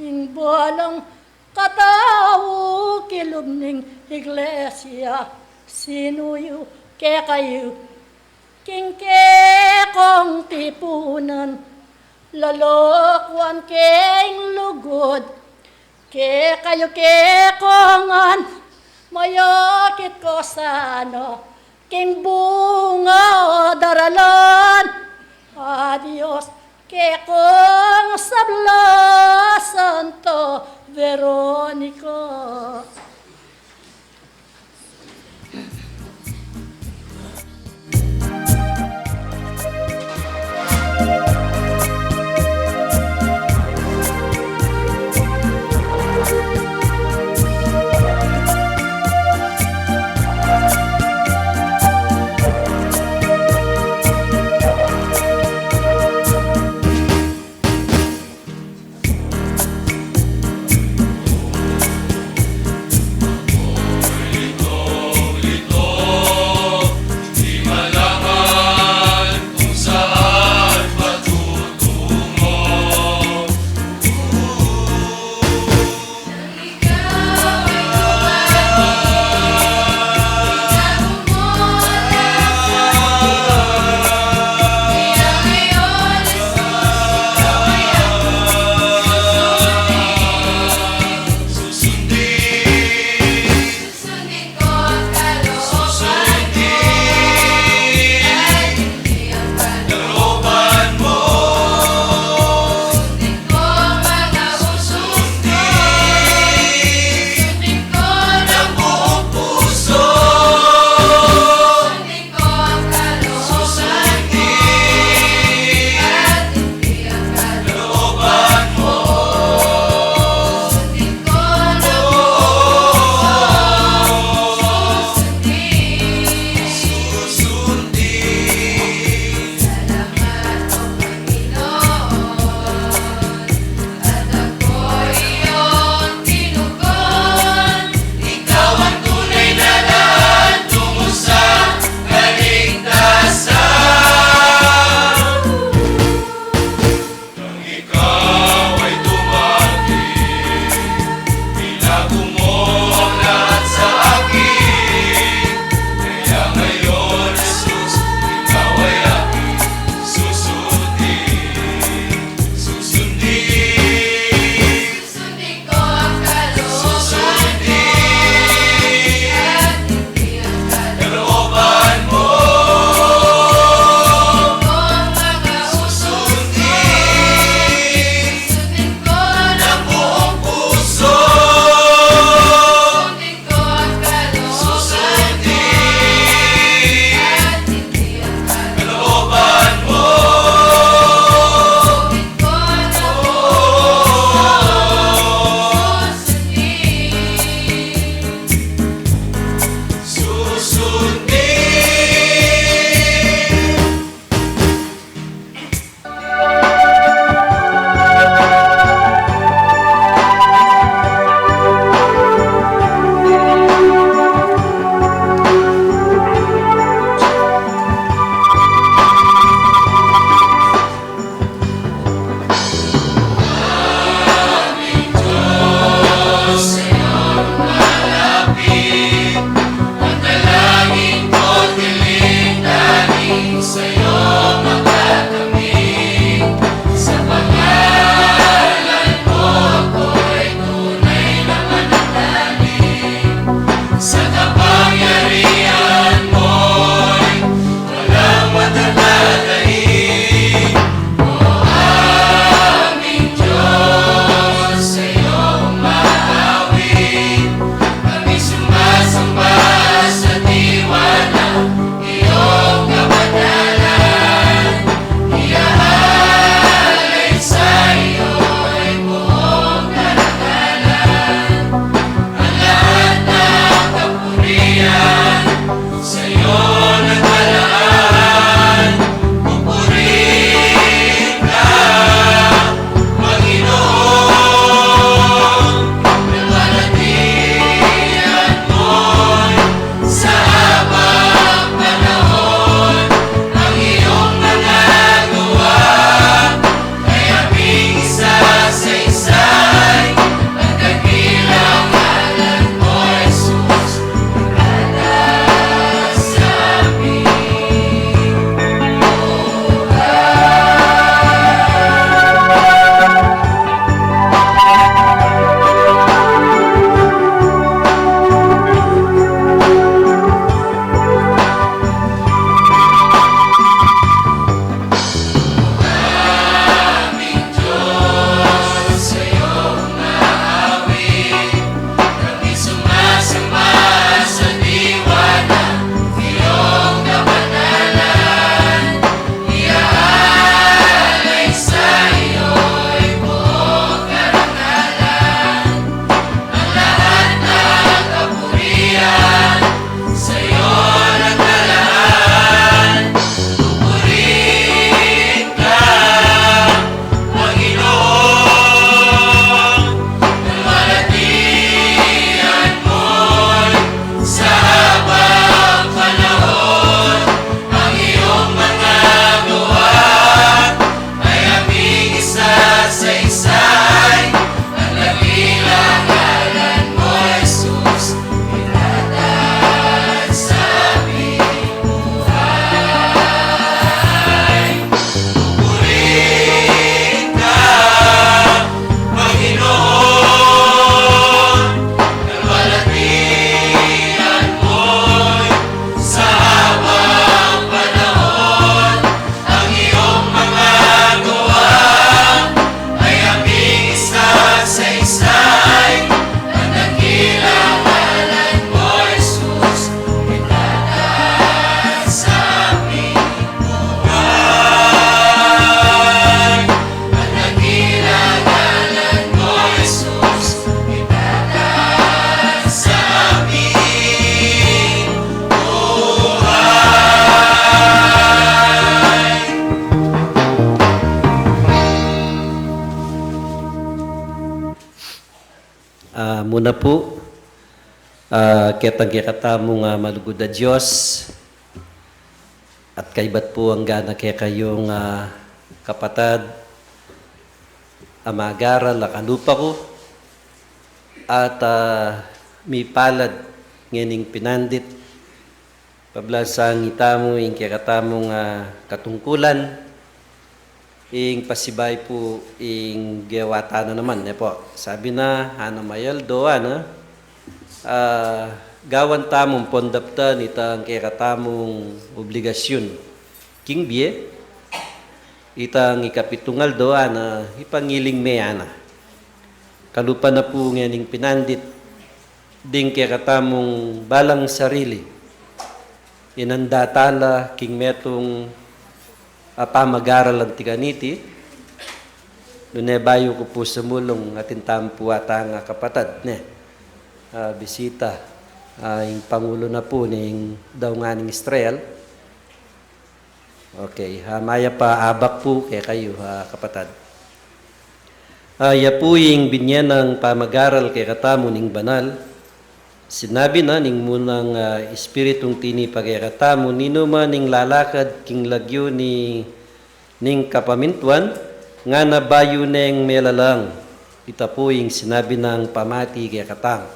ing balang katau kilub ning iglesia. Sinuyu kekayu king kekong tipunan, lalakuan keng lugud kekayu, kekongan mayakit ko sana king bunga daralan. A Dios kekong sabla, Santa Veronica. Na pu, ah, ketang kekatamung, ah, malugud a Dios, at kaybat pu angga na kekayung, ah, kapatad a magaral a kalupa ku, at, ah, mipalad ngening pinandit, pablasang itamu ing kekatamung, ah, katungkulan, ing pasibayu pu ing gewa tana naman, ne pu. Sabi na, ana mayaldo, ana, ah, gawan tamu pondaptan itang kekatamung obligasyun king bie, itang ikapitung aldo, ana, ipangiling me, ana. Kalupa na pu ngening pinandit, ding kekatamung balang sarili, inanda tala king metung a pamagaral anti kaniti. Nune bayu ku pu sumulung, atin tamu pu atang kapatad, ne, ah, bisita, ah, ing pangulo na pu ning daungan ning Israel. Okay, ah, mayap a abak pu kekayu, ah, kapatad. Ah, ya pu ing binye nang pamagaral kekatamu ning banal. Sinabi na ning munang, ah, Espiritung tinipa kekatamu, ninuman ing lalakad king lagyu ni, ning kapamintuan, ngana bayu neng melalang. Ita pu ing sinabi nang pamati kekatamu.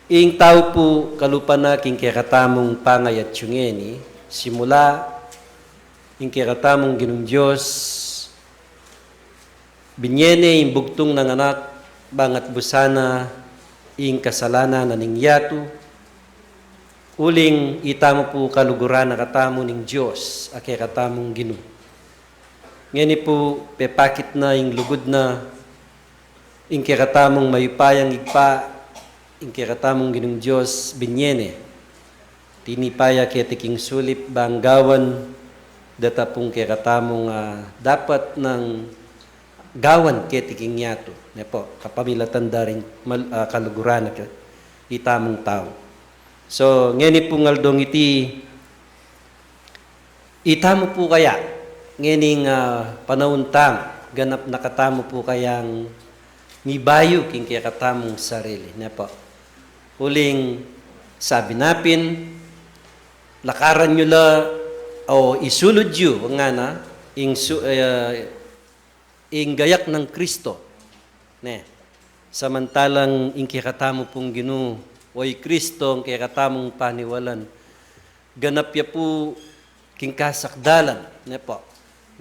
Ing tau pu kalupa na king kekatamung pangayatsu ngeni, simula ing kekatamung Ginung Dios, binye ne ing bugtung nang Anak, bang atbusan na ing kasalanan na ning yatu, uling itamu pu kaluguran na katamu ning Dios a kekatamung Ginu. Ngeni pu pepakit na ing lugud na, ing kekatamung mayupayang Ibpa, ing kekatamung Ginung Dios binye ne. Tinipa ya keti king sulip bang gawan deta pung kekatamung, ah, dapat nang gawan keti king yatu, ne pu, kapamilatan da ring mal-, ah, kaluguran na ke-, itamung tau. So, ngeni pung aldong iti, itamu pu kaya, ngening, ah, panaun tamu, ganap na katamu pu kayang mibayu king kekatamung sarili, ne pu. Uling sabi na pin, lakaran yu la o isulud yu, ngana, ing su-, eh, ing gayak nang Kristo. Ne, samantalang ing kekatamu pung Ginu, o i Kristo ing kekatamung paniwalan, ganap ya pu king kasakdalan, ne pu.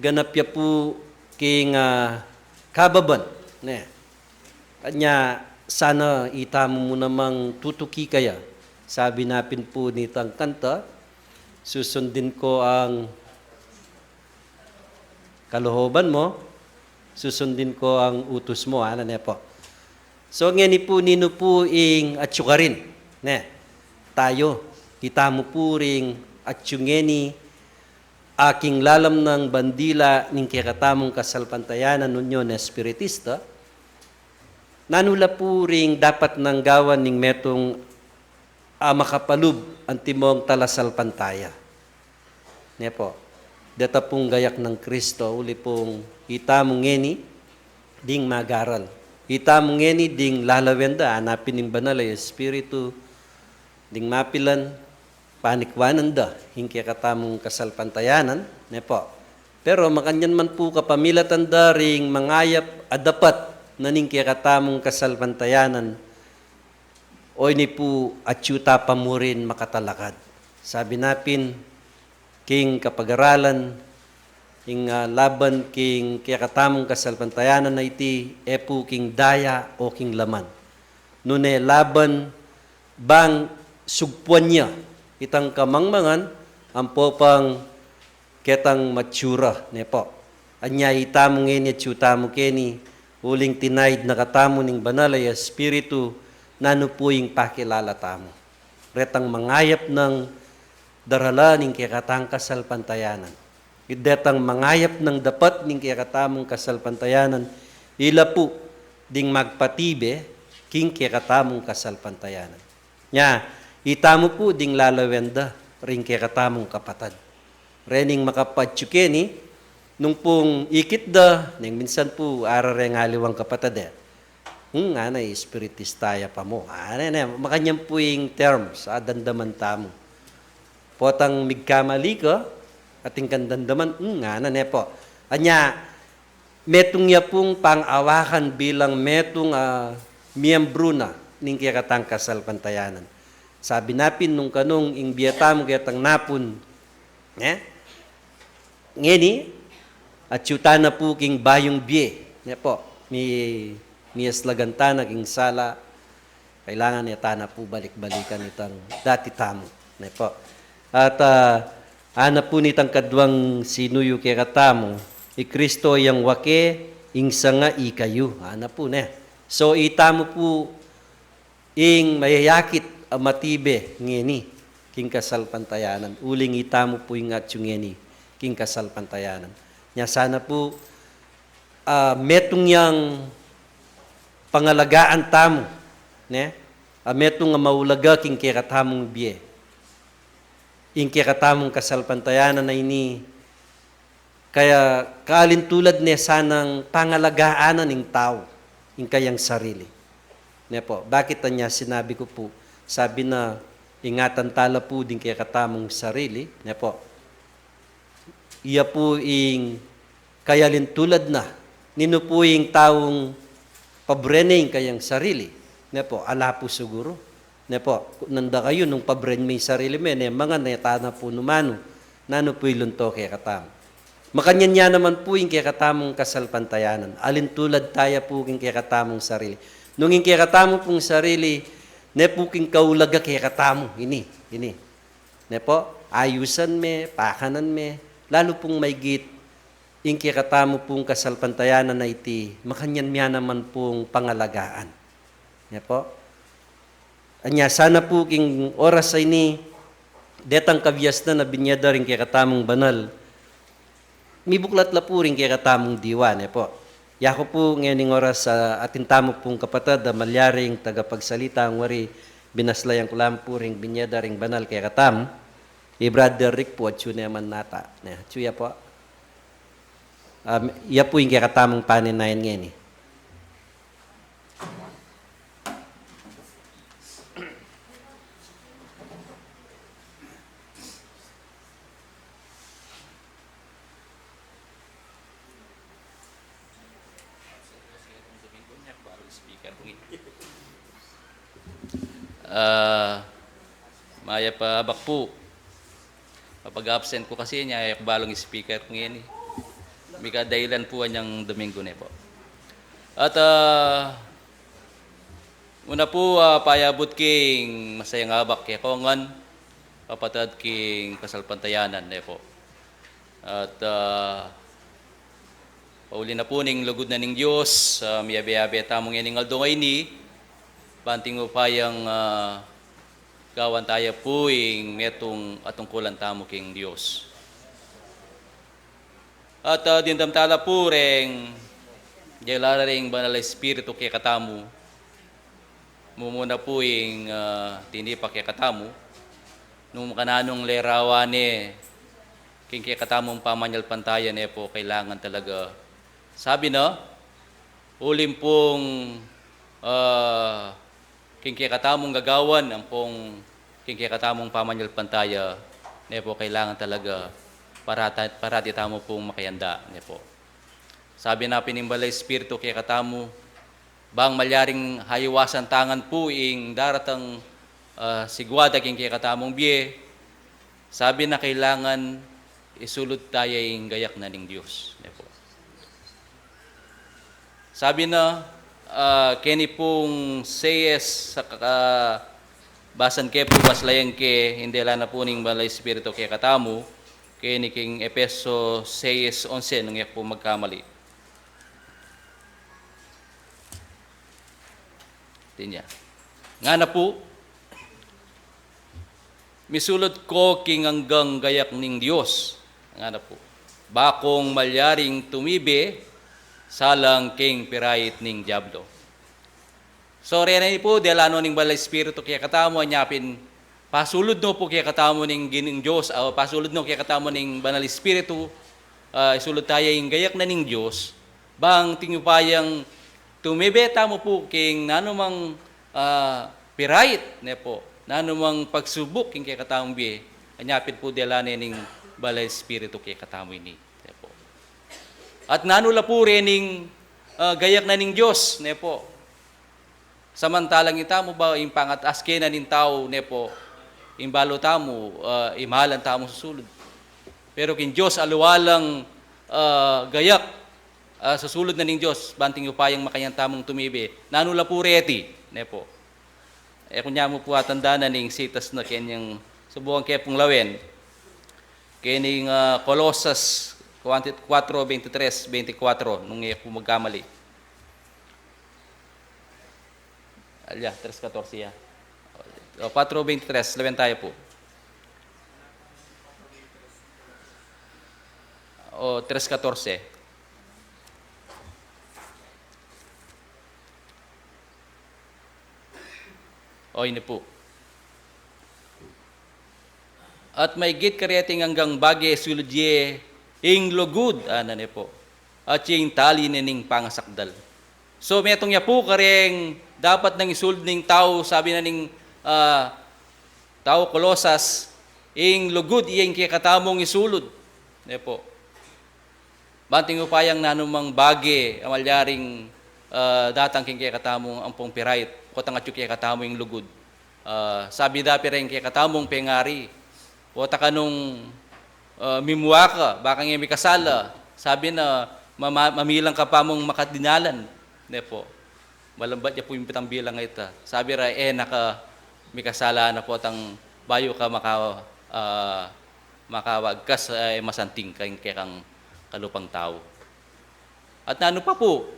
Ganap ya pu king, ah, kababan, ne. Kanya sana itamu mu namang tutuki kaya. Sabi na pin pu nitang kanta, susundin ko ang kalooban mo, susundin ko ang utus mo, ana ne pu. So, ngeni pu ninu pu ing atsu karin, ne? Tayu, itamu pu ring atsu ngeni, a king lalam nang bandila ning kekatamung kasalpantayanan, nung Espiritista, nanu la pu ring dapat nang gawan ning metung a makapalub antimong talasalpantaya. Ne pu, deta pung gayak nang Kristo, uli pung itamu ngeni ding magaral. Itamu ngeni ding lalawen da, ana pin ning Banal a Espiritu, ding mapilan, panikwanan da ing kekatamung kasalpantayanan, ne pu. Pero makanyan man pu kapamilatan da ring mangayap a dapat na ning kekatamung kasalpantayanan, o ini pu atsu ta pa murin makatalakad. Sabi na pin, king kapagaralan, ing, ah, laban king kekatamung kasalpantayanan a iti, e pu king daya o king laman. Nune laban bang sugpuan ya itang kamangmangan, ampo pang ketang matsura, ne pu. Anya itamu ngeni, atsu tamu keni, uling tinaid na katamu ning Banal a Espiritu, nanu pu ing pakilala tamu. Retang mangayap nang darala ning kekatang kasalpantayanan. Detang mangayap nang dapat ning kekatamung kasalpantayanan, ila pu ding magpatibe king kekatamung kasalpantayanan. Nya, itamu pu ding lalawen da ring kekatamung kapatad. Rening makapatsu keni, nung pung ikit da, neng minsan pu, ara reng aliwang kapatad e. Hmm, ngana, espiritista ya pa mu. Ngana, ne, makanyan pu ing terms, a, dandaman tamu. Potang migkamali ka, atin kang dandaman, hmm, ngana, ne po. Anya, metung ya pung pangawakan bilang metung, a, miyembru na ning kekatang kasalpantayanan. Sabi na pin nung kanung ing bie tamu ketang napun, ne? Ngeni, atyu tana pu king bayung bie, ne po, mi-, miyaslagan tana king sala, kailangan ya tana pu balik-balikan itang dati tamu, ne po. At, a, ana pu nitang kaduang sinuyu kekatamu, i Kristo yang wake, ing sanga ikayu, ana pu, ne. So, itamu pu ing mayayakit a matibe ngeni king kasalpantayanan. Uling itamu pu ing atyu ngeni king kasalpantayanan. Nya sana pu, a, metung yang pangalagaan tamu, ne? A, metung a maulaga king kekatamung bie. Ing kekatamung kasalpantayanan a ini, kaya kalintulad ne sanang pangalagaanan ing tau ing kayang sarili. Ne po, bakit anya sinabi ku pu, sabi na ingatan tala pu ding kekatamung sarili, ne po. Iya pu ing kayalintulad na, ninu pu ing taung pabre ne ing kayang sarili, ne po, ala pu siguru. Ne po, nanda kayu nung pabren me ing sarili me, ne, manga ne tana pu nu manu, nanu pu ilunto kekatamu. Makanyan ya naman pu ing kekatamung kasalpantayanan. Alintulad taya pu king kekatamung sarili. Nung ing kekatamu pung sarili, ne pu king kaulaga kekatamu, ini, ini. Ne po, ayusan me, pakanan me, lalu pung maigit, ing kekatamu pung kasalpantayanan a iti, makanyan me ya naman pung pangalagaan. Ne po? Anya sana pu king oras a ini, detang kabiasnan a binie da ring kekatamung banal, mibuklat la pu ring kekatamung diwa, ne po. Yaku pu ngening oras, a, atin tamu pung kapatad a malyaring tagapagsalita, ngwari binaslayan ku la pu ring binie da ring banal kekatamu, i Brother Rick pu, atyu ne man nata, ne, atyu ya po. Um, iya pu ing kekatamung paninayan ngeni. Ah, mayap a abak pu. Kapag absent ku kasi, nya e ku balung speaker ku ngeni. Mika dahilan pu anyang Domingo ne po. At, ah, una pu, ah, payabut king masayang abak kekongan, kapatad king kasalpantayanan ne po. At, ah, pauli na pu ning lugud na ning Dios, ah, miyabe-yabe tamu ngening aldo ngeni, ban atin upayang, ah, gawan taya pu ing metung a tungkulan tamu king Dios. At, ah, dimdam tala pu reng, dela reng Banal a Espiritu kekatamu, mumuna pu ing, ah, tinipa kekatamu, nung makananung lerawan ne king kekatamung pamanyalpantaya ne po, kailangan talaga. Sabi na, uling pung, ah, king kekatamung gagawan, ampong king kekatamung pamanyalpantaya ne po, kailangan talaga parata-, parati tamu pung makayanda ne po. Sabi na pin ning Banal a Espiritu kekatamu, bang malyaring haiwasan tangan pu ing daratang, ah, sigwada king kekatamung bie, sabi na kailangan isulud taya ing gayak na ning Dios ne po. Sabi na, ah, keni pung seis sa ka-, basan ke pu, baslayan ke, ing dela na pu ning Banal a Espiritu kekatamu, keni king Efeso seis onse, nung e ku pu magkamali. Tinya. Ngana pu, misulud ko king anggang gayak ning Dios. Ngana pu, bakung malyaring tumibe salang king pirait ning Diablo. So, reni pu, dela no ning Banal a Espiritu kekatamu, anya pin, pasulud no pu kekatamu ning Gin-, ning Dios, ah, pasulud no kekatamu ning Banal a Espiritu, ah, isulud taya ing gayak na ning Dios, bang atin upayang Tumibe tamu pu king nanumang, ah, pirait, ne pu, nanumang pagsubuk king kekatamung bie, anya pin pu dela ne ning Banal a Espiritu kekatamu ini, ne pu. At nanu la pu rening, ah, gayak na ning Dios, ne pu. Samantalang itamu ba ing pangatas kena ning tau, ne pu, ing balu tamu, ah, imalan tamu susulud. Pero king Dios aliwa lang, ah, gayak, ah, susulud na ning Dios, banting upayang makanyan tamung tumibe. Nanu la pu reti, ne pu. E ku nya mu pu atandanan ing sitas na kening subukan ke pung lawen. Kening, ah, Colosas kuatro, kuatro, bente tres, bente kuatro, nung e ku magkamali. Alya, tres katorse ya. O, kuatro bente tres, lawen taya pu. O, tres katorse. O, ini pu. At maigit kareting anggang bage sulud ye ing lugud, ana ne pu. At ing tali ne ning pangasakdal. So, metung ya pu kareng dapat nang isulud ning tau, sabi na ning, ah, tau Colosas, ing lugud iya ing kekatamung isulud. Ne pu. Banting upayang nanumang bage a malyaring, ah, datang king kekatamung ampong pirait, potang atyu kekatamu ing lugud. Ah, sabi da pu reng kekatamung pengari, pota ka nung, ah, mimua ka, baka nge mikasala, sabi na, mama-, mamilang ka pa mung makadinalan, ne pu. Malambat ya pu ing pitang bilang a ita. Sabi ra, e na ka mikasala na potang bayu ka maka-, ah, makawagkas, ah, e masanting ka ing kekang kalupang tau. At nanu pa pu,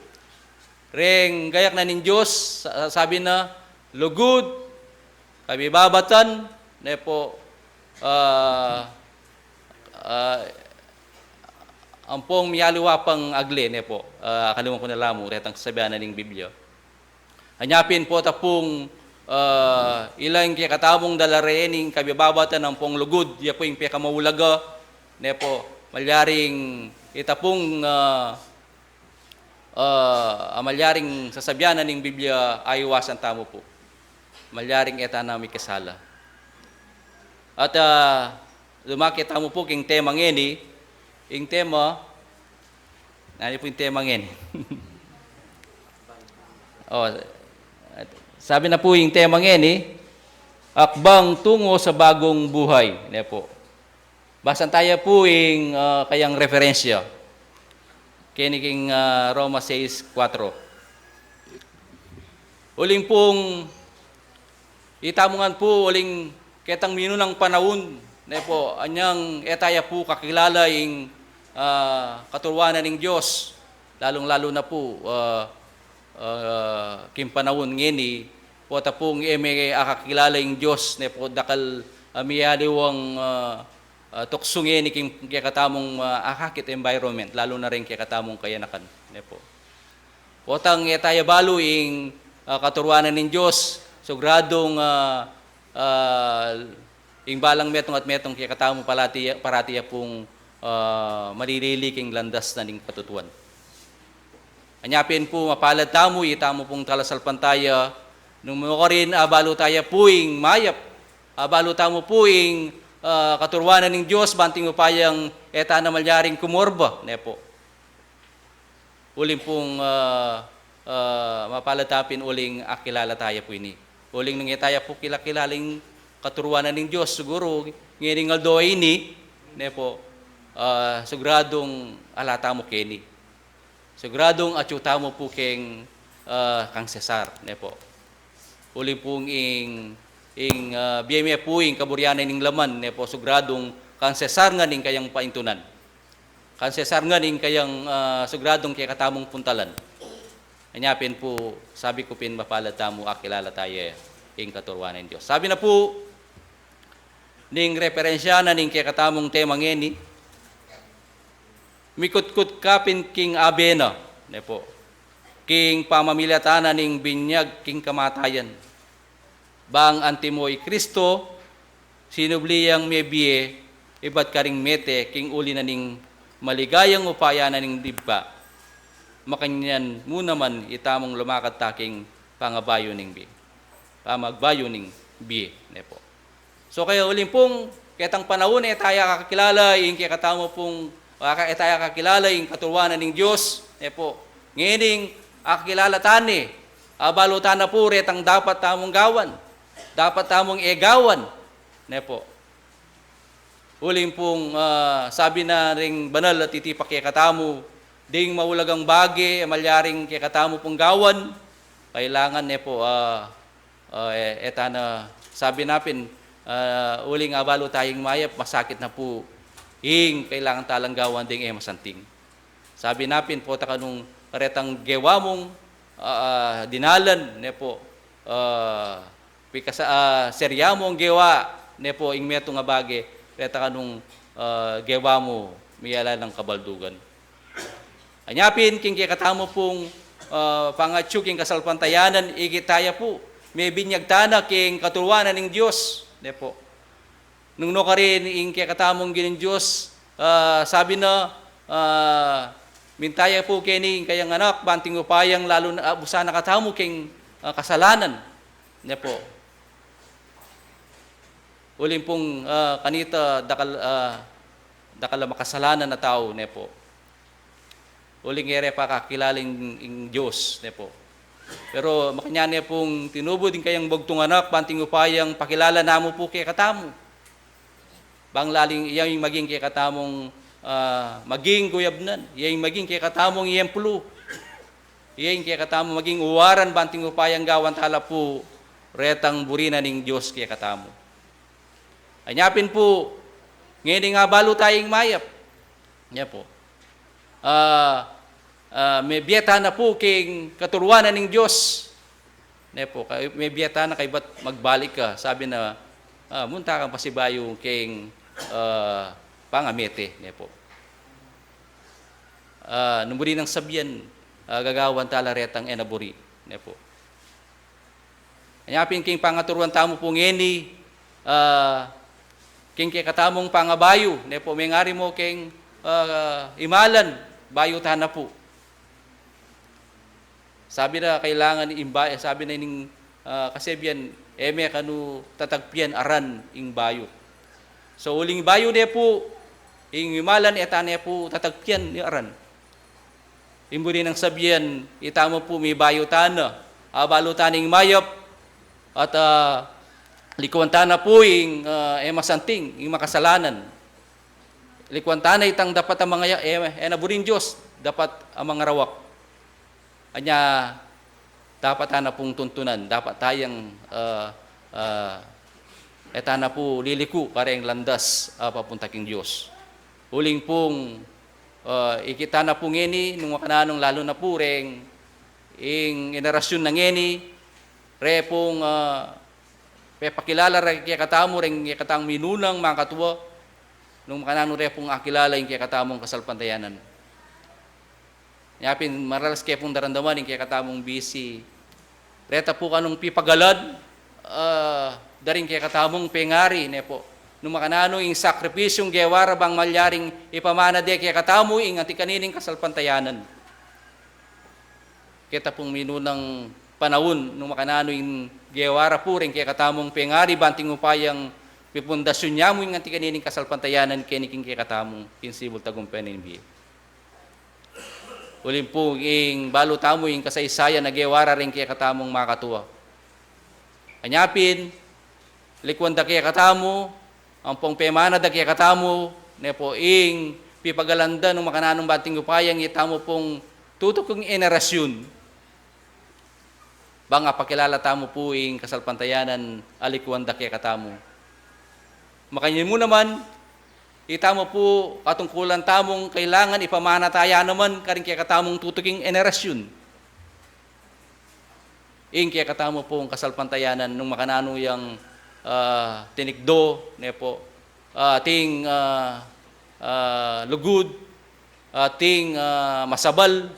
reng gayak na ning Dios, sa-, sabi na, lugud, kabibabatan, ne pu, ah, ah, ampong miyaliwa pang agle, ne pu, ah, akaliwan ku na la mu, retang sasabian na ning Biblia. Anya pin pota pung, ah, ila ing kekatamung dala reni ing kabibabatan ampong lugud, ya pu ing pekamaulaga, ne pu, malyaring ita pung, ah, ah, a malyaring sasabian na ning Biblia, aiwasan tamu pu. Malyaring e tana mikasala. At, ah, lumake tamu pu king tema ngeni, ing tema, nanu pu ing tema ngeni? O, sabi na pu ing tema ngeni, Akbang Tungo sa Bagong Buhay, ne pu. Basan taya pu ing, ah, kayang referensya. Keni king, ah, Roma sais kuatro. Uling pung itamu ngan pu, uling ketang minunang panaun, ne pu, anyang e taya pu kakilala ing, ah, katuruan na ning Dios, lalung-lalu na pu, ah, ah, king panaun ngeni, pota pung e me akakilala ing Dios, ne pu, dakal, ah, miyaliwang, ah, ah, tuksu ngeni king kekatamung, ah, akakit environment, lalu na ring kekatamung kayanakan, ne pu. Potang e taya balu ing, ah, katuruan na ning Dios, siguradung, ah, ah, ing balang metung at metung kekatamu parati, parati ya pung, ah, malilili king landas na ning katutuan. Anya pin pu mapalad tamu, itamu pung talasalpantaya, nung mu karin abalu taya pu ing mayap, abalu tamu pu ing, ah, katuruan na ning Dios, banting upayang e tana malyaring kumorba, ne pu. Uling pung, ah, ah, mapalad tamu pin uling akilala taya pu ini. Uling nung e taya pu kilakilala ing katuruan na ning Dios, siguru, ngening aldo ini, ne pu, ah, siguradung ala tamu keni. Siguradung atyu tamu pu keng, ah, kang Cesar, ne pu. Uling pung ing, ing, ah, bie me pu ing kaburian na ning laman, ne pu, siguradung kang Cesar ngan ing kayang paintunan. Kang Cesar ngan ing kayang, ah, siguradung kekatamung puntalan. Anya pin pu, sabi ku pin mapalad tamu akilala taya ing katuruan na ning Dios. Sabi na pu, ning referensya na ning kekatamung tema ngeni, mikutkut ka pin king abe na, ne pu, king pamamilatan na ning binyag king kamatayan. Bang antimo i Kristo, sinubli yang mebie ibat karing mete king uli na ning maligayang upaya na ning ibpa. makanyan mu naman itamung lumakad ta king pangabayu ning bie. Pamagbayu ning bie, ne po. So kaya uling pung ketang panaun e taya kakilala ing kekatamu pung, aka-, e taya kakilala ing katuruan na ning Dios, ne po. Ngening akilala ta ne, abalu ta na pu retang dapat tamung gawan, dapat tamung e gawan, ne po. Uling pung, ah, sabi na ring banal a titipa kekatamu, ding maulagang bage, malyaring kekatamu pung gawan, kailangan ne po, ah, ah, e, e ta na sabi na pin, ah, uling abalu tayang mayap, masakit na pu ing kailangan talang gawan ding e masanting. Sabi na pin, pota kanung karetang gewa mung, ah, ah, dinalan, ne po, ah, pikasa-, ah, serya mung gewa, ne po, ing metung a bage, reta kanung, ah, gewa mu, miyala nang kabaldugan. Anya pin, king kekatamu pung, ah, pangatsu king kasalpantayanan, ikit taya pu, mebinyag ta na king katuruan na ning Dios, ne po. Nung nukarin ing kekatamung Ginung Dios, ah, sabi na, ah, minta ya pu keni ing kayang anak, banting upayang lalu na, ah, busan na katamu king, ah, kasalanan. Ne po. Uling pung, ah, kanita dakal, ah, dakal a makasalanan a tau, ne po. Uling e re pa kakilala ing, ing Dios, ne po. Pero makanyan ne pung tinubud ing kayang bugtung anak, banting upayang pakilala na mu pu kekatamu. Bang laling iya ing maging kekatamung, ah, maging guyabnan, iya ing maging kekatamung ehemplu, iya ing kekatamung maging uwaran, banting upayang gawan ta la pu retang buri na ning Dios kekatamu. Anya pin pu, ngening abalu tayang mayap, ne po. Ah, ah, mebie ta na pu king katuruan na ning Dios. Ne po, ka-, mebie ta na kaybat magbalik ka. Sabi na, ah, munta kang pasibayu king, ah, pangamete, ne po. Ah, nung buri nang sabian, ah, gagawan ta la retang e na buri, ne po. Anya pin king pangaturuan tamu pu ngeni, ah, king kekatamung pangabayu, ne po, mengari mu king, ah, imalan, bayu ta na pu. Sabi na kailangan imba-, eh, sabi na ining, ah, kasebian, e me kanu tatagpian aran ing bayu. So, uling bayu ne pu, ing imalan e ta ne pu tatagpian ing aran. Ing buri nang sabian, itamu pu mibayu ta na, abalu ta ning mayap, at, ah, likuan ta na pu ing, ah, e masanting, ing makasalanan. Likuan ta na itang dapat a mangaya-, e, e na buring Dios, dapat a mangarawak. Anya, dapat ta na pung tuntunan, dapat tayang, ah, ah, e ta na pu liliku kareng landas, ah, papunta king Dios. Uling pung, ah, ikit ta na pu ngeni, nung makananung lalu na pu reng, ing henerasyun na ngeni, re pung, ah, pepakilala re kekatamu, reng kekatamung minunang makatua, nung makananu re pung akilala ing kekatamung kasalpantayanan. Nya pin maralas ke pung daramdaman ing kekatamung bisi. Reta pu kanung pipagalad, ah, da ring kekatamung pengari, ne po. Nung makananu ing sakripisyung gewa ra bang malyaring ipamana de kekatamu ing anti kanining kasalpantayanan. Keta pung minunang panaun, nung makananu ing gewa ra pu reng kekatamung pengari, banting upayang pipundasyon ya mu ing anti kanining kasalpantayanan keni king kekatamung pinsibul tagumpay ning bie. Uling pu ing balu tamu ing kasaysayan a gewa ra reng kekatamung makatua. Anya pin, likuan da kekatamu, ampong pemana da kekatamu, ne po ing pipagalan da nung makananung banting upayang itamu pung tutuking henerasyun. Bang apakilala tamu pu ing kasalpantayanan a likuan da kekatamu. Makanyan mu naman, itamu pu katungkulan tamung kailangan ipamana taya naman karing kekatamung tutuking henerasyun. Ing kekatamu pung kasalpantayanan nung makananu yang, ah, tinikdo, ne po, ah, ating, ah, ah, lugud, ating, ah, masabal,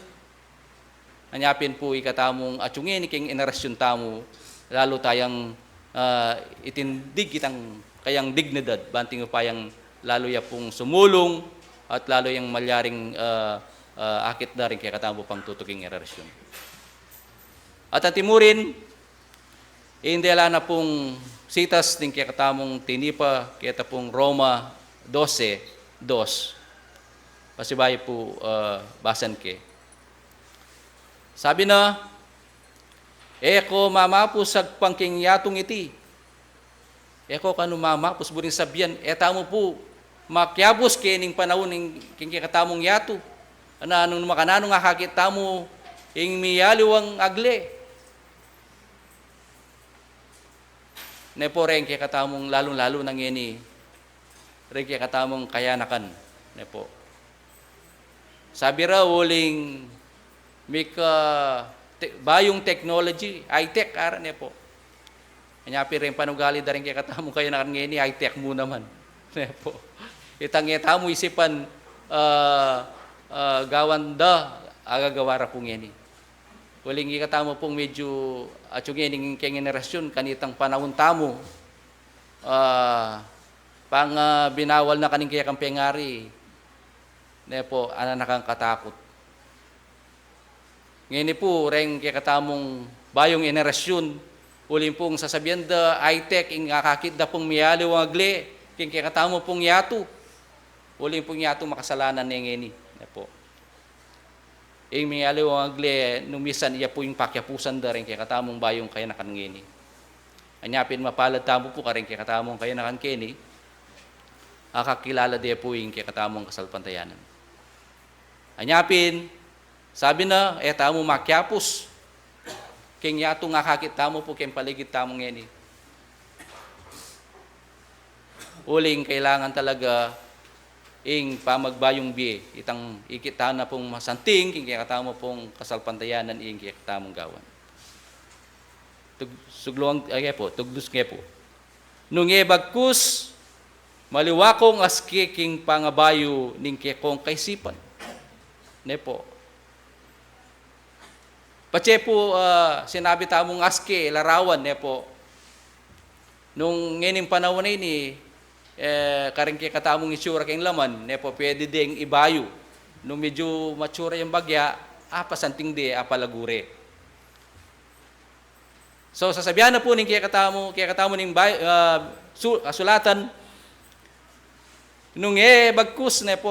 Anya pin pu ikatamung atyu ngeni king henerasyun tamu, lalu tayang, ah, itindig itang kayang dignidad, banting upayang lalu ya pung sumulung at lalu yang malyaring, ah, ah, akit da ring kekatamung pangtutuking relasyon. At antimurin, ing dela na pung sitas ning kekatamung tinipa, keta pung Roma dose, dos. Pasibayu pu, ah, basan ke. Sabi na, "E ko mamapus agpang king yatung iti." E ko kanu mamapus, buring sabian, e tamu pu makiapus kening panaun ning, king kekatamung yatu. Ana, nung makananu nga akakit tamu ing miyaliwang agle. Ne pu, reng kekatamung lalung-lalu na ngeni, reng kekatamung kayanakan, ne pu. Sabi ra uling mika te-, bayung technology, high-tech, ara, ne pu. Anya pin reng panugali da ring kekatamung kayanakan ngeni, high-tech mu naman, ne pu. Itang e tamu isipan, ah, ah, gawan da, agagawa ra pu ngeni. Uling ikatamu pung medyu atyu ngeni king generasyon, kanitang panaun tamu, ah, pang, ah, binawal na kaning kekang pengari, ne pu, ana na kang katakut. Ngeni pu, reng kekatamung bayung generasyon, uling pung sasabian da high-tech, ing akakit da pung miyaliwang agle king kekatamu pung yatu. Uling pung yatu makasalanan ne ngeni, ne pu. Ing miyaliwang agle, nung misan iya pu ing pakiapusan da reng kekatamung bayung kayanakan ngeni. Anya pin mapalad tamu pu kareng kekatamung kayanakan keni, akakilala de pu ing kekatamung kasalpantayanan. Anya pin, sabi na, e tamu makiapus king yatung akakit tamu pu king paligid tamu ngeni. Uling kailangan talaga ing pamagbayung bie, itang ikit ta na pung masanting king kekatamu pung kasalpantayanan, ing kekatamung gawan. Tug-, sugluan, ay, pu, tugdus nge pu. Nung e bagkus, maliwa kong aske king pangabayu ning kekong kaisipan. Ne pu. Patse pu, ah, sinabi tamung aske, larawan, ne pu. Nung ngening panaun a ini, eh, karing kekatamung itsura king laman, ne pu, pwede deng ibayu. Nung medyu matsura yang bagya, apasanting de, apalagu re. So, sasabian na pu ning kekatamu, kekatamu ning bay-, ah, su-, kasulatan, nung e bagkus, ne pu,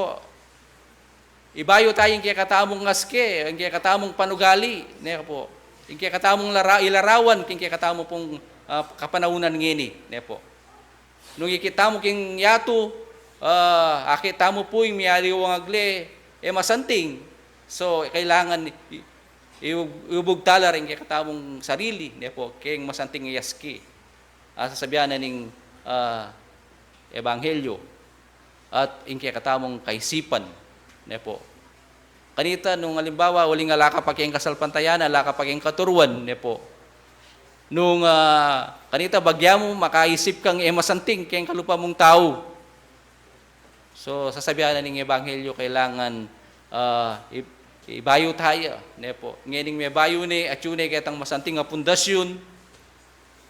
ibayu tayu ing kekatamung aske, ing kekatamung panugali, ne pu, ing kekatamung lara-, ilarawan king kekatamu pung, ah, kapanaunan ngeni, ne pu. Nung ikit tamu king yatu, ah, akit tamu pu ing miyaliwang agle, e masanting. So, kailangan i-, i-, iubug tala ring kekatamung sarili, ne pu, keng masanting a aske. Ah, sasabian na ning, ah, ebanghelyo at ing kekatamung kaisipan, ne pu. Kanita, nung alimbawa, uling ala ka pa keng kasalpantayanan, ala ka pa keng katuruan, ne pu. Nung, ah, kanita, bagya mu, makaisip kang e masanting keng kalupa mung tau. So, sasabian na ning ebanghelyo, kailangan, ah, i-, ibayu taya, ne pu. Ngening mebayu ne, atyu ne ketang masanting a pundasyun,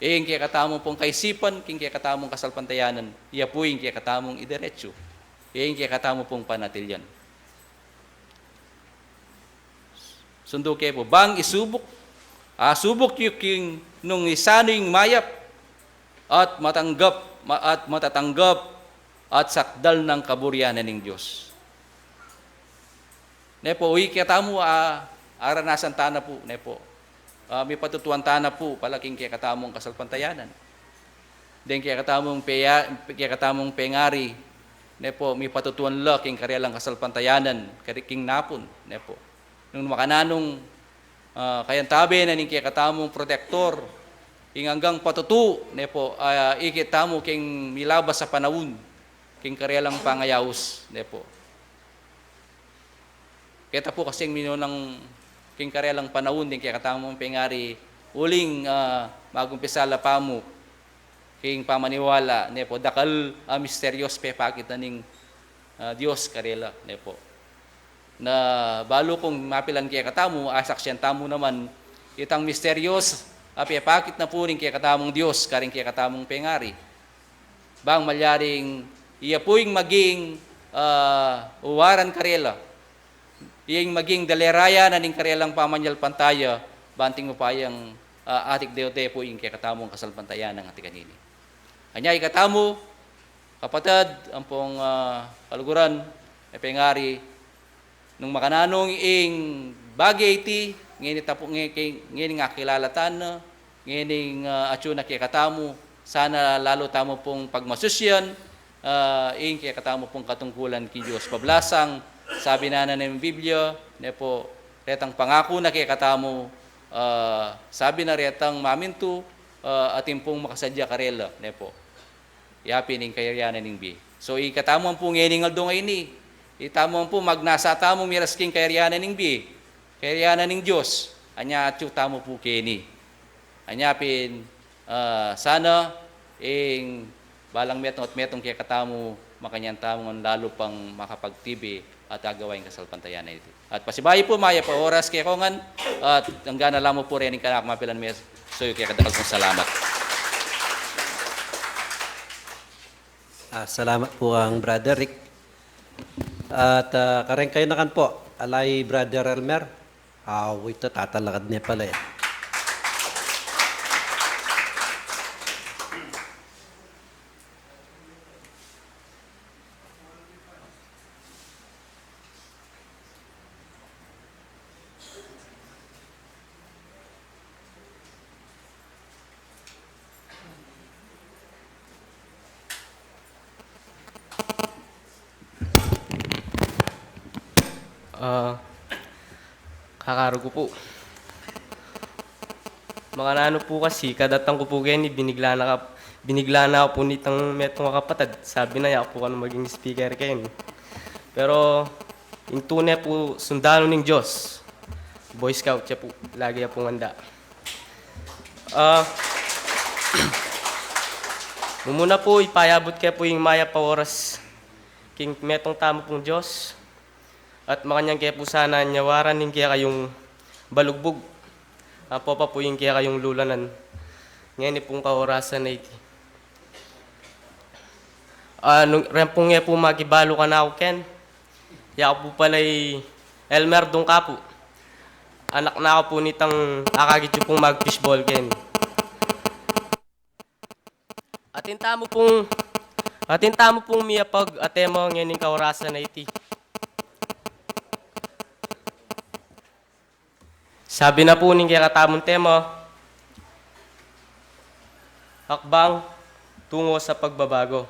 ing kekatamung pung kaisipan, king kekatamung kasalpantayanan, iya pu ing kekatamung ideretsu, ing kekatamu pung panatilian. Sundu ke pu, bang isubuk, ah, subuk yu king nung isanu ing mayap, at matanggap, ma-, at matatanggap, at sakdal nang kaburian ning Dios. Ne pu, ikatamu, ah, aranasan ta na pu, ne pu. Ah, mipatutuan ta na pu, pala king kekatamung kasalpantayanan. Deng kekatamung peya-, kekatamung pengari, ne pu, mipatutuan la king karelang kasalpantayanan, kari king napun, ne pu. Nung makananung, ah, kayantabe na ning kekatamung protektor, ing anggang patutu, ne pu, ah, ikit tamu king milabas a panaun, king karelang pangayaus, ne pu. Keta pu kasing minunang king karelang panaun ding kekatamung pengari, uling, ah, magumpisa la pamu king pamaniwala, ne pu, dakal a misteryos pepakit na ning, ah, Dios karela, ne pu. Na balu kung mapilan kekatamu, asaksian tamu naman itang misteryos a pepakit na pu ning kekatamung Dios karing kekatamung pengari. Bang malyaring iya pu ing maging, ah, uwaran karela. ing maging dalera ya na ning karelang pamanyalpantaya, banting mu pa yang, ah, atik dewde pu ing kekatamung kasalpantayanan anti kanini. Anya ikatamu, kapatad, ampong, ah, kaluguran, e pengari, nung makananu ing bage iti, ngeni tapu, nge-, ke-, ngeni ngakilala tana, ngeni, ah, atyu na kekatamu, sana lalu tamu pung pagmasusyan, ah, ing kekatamu pung katungkulan king Dios. Pablasang, sabi na ning Biblia, ne pu, retang pangaku na kekatamu, ah, sabi na retang mamintu, ah, atin pung makasadya karela, ne pu. Ya pin ing kayarian ning bie. So, ikatamu ampu ngeni ing aldo ngeni. Itamu ampu magnasa tamu miras king kayarian ning bie. Kayarian ning Dios. Anya atyu tamu pu keni. Anya pin, ah, sana ing balang metung at metung kekatamu, makanyan tamu ngan lalu pang makapagtibi at agawa ing kasalpantayanan iti. At pasibayu pu, mayap a oras kekongan, at angga na la mu pu reni ing kanaku, mapilan me suyu keka. Dakal pung salamat. Ah, salamat pu kang Brother Rick. At, ah, kareng kayanakan pu, ala i Brother Elmer. Ah, ita, tatalakad ne pala e. Ah, kakarog ku pu. Makananu pu kasi, kadatang ku pu keni, binigla na ka, binigla na ku pu nitang metung a kapatad. Sabi na, yaku pu kanu maging speaker keni. Pero, ing tune pu, sundalo ning Dios. Boy Scout ya pu, lagi ya pung anda. Ah, mumuna pu, ipayabut ke pu ing mayap a oras king metung tamu pung Dios, at makanyan ke pu sana nyawaran ing kekayung balugbug, ampo pa pu ing kekayung lulanan ngeni pung kaorasan a iti. Ah, nung, reng pung e pu makibalu kanaku ken, yaku pu pala i Elmer Dungkapu. Anak na ku pu nitang akakit yu pung mag-fishball keni. Atin tamu pung, atin tamu pung miyapag a tema ngening kaorasan a iti. Sabi na pu ning kekatamung tema, Hakbang Tungo sa Pagbabago.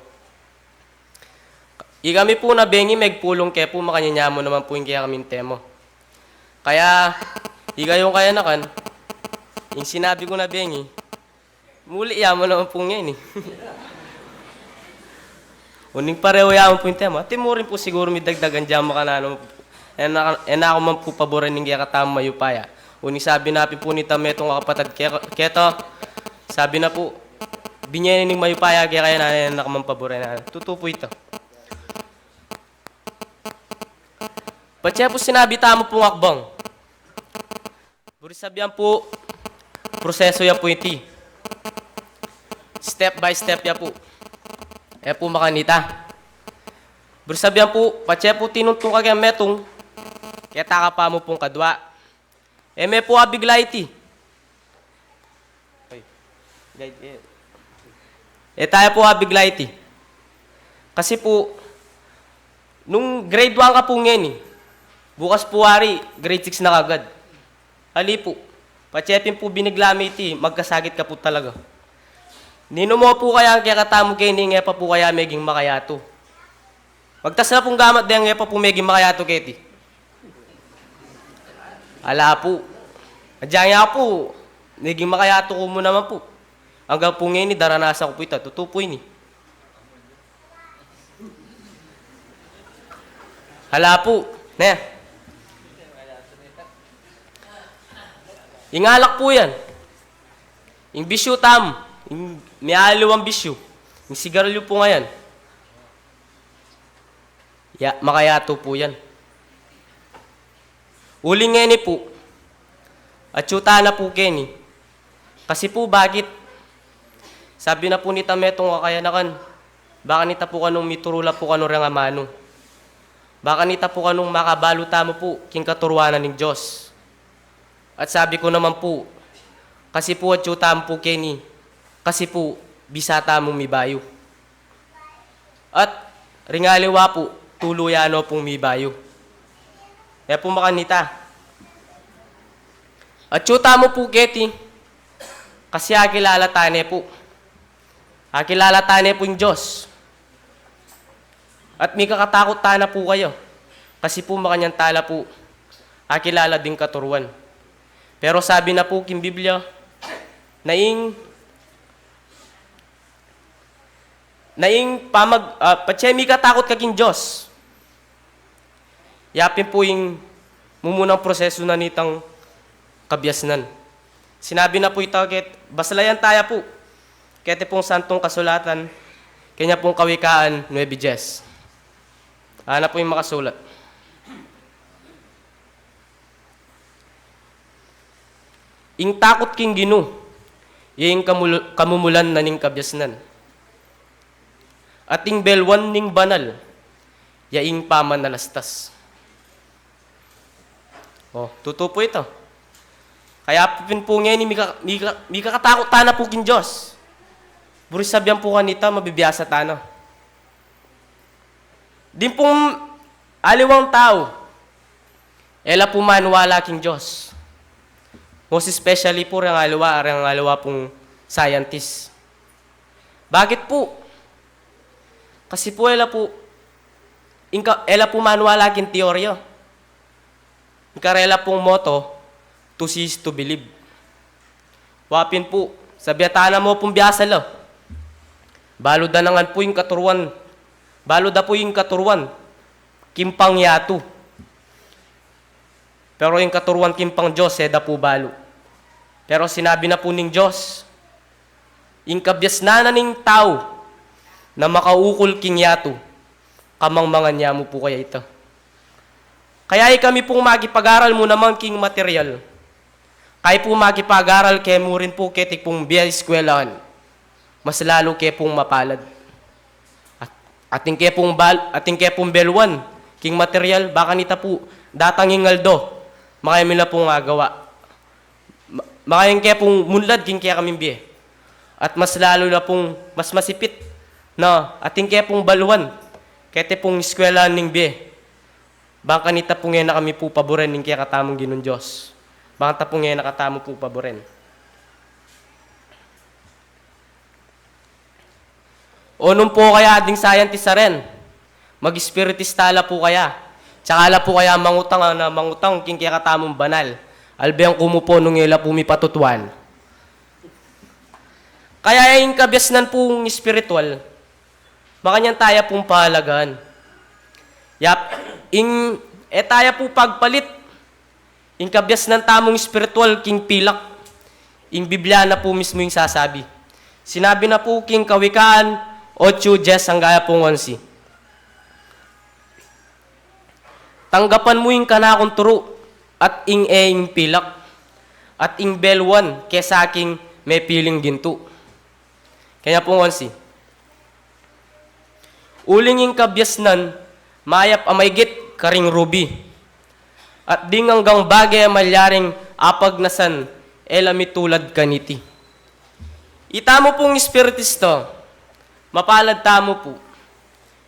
Ikami pu na bengi megpulung ke pu, makanyan ya mu naman pu ing kekaming tema. Kaya, ikayung kayanakan, ing sinabi ku na bengi, muli ya mu naman pu ngeni. Uling pareho ya mu pu ing tema. Atin mu rin pu siguru midagdagan dyan, makananu. E na, e na ku man pu paboran ing kekatamung mayupaya. Uling sabi na pin pu nitang metung a kapatad ke-, keta, sabi na pu, binye ne ning mayupaya keka, e na, e na ka man paboran. Tutu pu ita. Patse pu sinabi tamu pung hakbang. Buri sabian pu, proseso ya pu iti. Step by step ya pu. E pu makanita. Buri sabian pu, patse pu tinungtung ka keng metung, keta ka pa mu pung kadua. E me pu abigla iti. Ay, guide, e. E taya pu abigla iti. Kasi pu, nung grade one ka pu ngeni, bukas pu wari, grade six na kagad. Ali pu, patse pin pu binigla mi iti, magkasakit ka pu talaga. Ninu mu pu kaya ing kekatamu keni, e pa pu kaya meging makayatu? Magtas na pung gamat deng e pa pu meging makayatu keti. Ala pu. Adyang ya pu, meging makayatu ku mu naman pu. Anggang pu ngeni, daranasan ku pu ita, tutu pu ini. Ala pu, ne. Ing alak pu yan. Ing bisyu tamu, ing mialiwang bisyu. Ing sigarilyu pu ngayan. Ya, makayatu pu yan. Uling ngeni pu, atyu tana pu keni. Kasi pu, bakit? Sabi na pu nitang metung a kayanakan, baka nita pu kanung mituru la pu kanu reng amanu. Baka nita pu kanung makabalu tamu pu king katuruan na ning Dios. At sabi ku naman pu, kasi pu atyu tamu pu keni, kasi pu bisa tamung mibayu. At ring aliwa pu, tuluyan no pung mibayu. E pu makanita. Atyu tamu pu keti, kasi akilala tane pu. Akilala tane pu ing Dios. At mikakatakut tana pu kaya. Kasi pu makanyan tala pu akilala ding katuruan. Pero sabi na pu king Biblia, na ing, na ing pamag-, ah, patse mikatakut ka king Dios. Ya pin pu ing mumunang prosesu na nitang kabiasnan. Sinabi na pu ita ket, baslayan taya pu. Keti pung Santong Kasulatan, kenya pung Kawikaan nuebe dies. Ana pu ing makasulat. Ing takut king Ginu, ya ing kamul-, kamumulan na ning kabiasnan. At ing beluan ning banal, ya ing pamanalastas. O, tutu pu ita. Kaya pu pin pu ngeni mika-, mika-, mikakatakut tana pu king Dios. Buri sabian pu kanita, mabibiasa tana. Ding pung aliwang tau, e la pu maniwala king Dios. Most especially pu reng aliwa, reng aliwa pung scientist. Bakit pu? Kasi pu e la pu, ingka, e la pu maniwala king teorya. Ingka rela pung motto, "To see is to believe." Wa pin pu, sabian tana mu pung biasa la. Balu da na ngan pu ing katuruan, balu da pu ing katuruan king pangyatu. Pero ing katuruan king pang-Dios, e da pu balu. Pero sinabi na pu ning Dios, ing kabiasnan na ning tau na makaukol king yatu, kamangmangan ya mu pu kaya ita. Kaya ikami pung makipag-aral mu naman king material. Kayi pu makipag-aral ke mu rin pu keti pung bie eskwelahan. Mas lalu ke pung mapalad. At, atin ke pung bal-, atin ke pung beluan king material, baka nita pu, datang ing aldo, makaya mi la pung agawa. Ma-, makaya ke pung munlad king kekaming bie. At mas lalu la pung mas masipit na atin ke pung baluan keti pung eskwelahan ning bie. Bang kanita pung e na kami pu paburen ning kekatamung Ginung Dios. Bang ta pung e na katamu pu paburen. O nung pu kaya ding scientist a ren, mag-espiritista la pu kaya. Tsaka la pu kaya mangutang, a, na mangutang king kekatamung banal. Albe ang kumu pu nung e la pu mipatutuan. Kaya ing kabiasnan pung espiritual, makanyan taya pung pahalagan. Yap, ing, e taya pu pagpalit ing kabiasnan tamung espiritual king pilak. Ing Biblia na pu mismu ing sasabi. Sinabi na pu king Kawikaan otso dies angga ya pung onse, "Tanggapan mu ing kanakung turu at ing e ing pilak, at ing beluan kesa king mepiling gintu." Kenya pung onse. Uling ing kabiasnan, mayap a maigit karing rubi, at ding anggang bage a malyaring apagnasan e la mitulad kaniti. Itamu pung espiritista, mapalad tamu pu.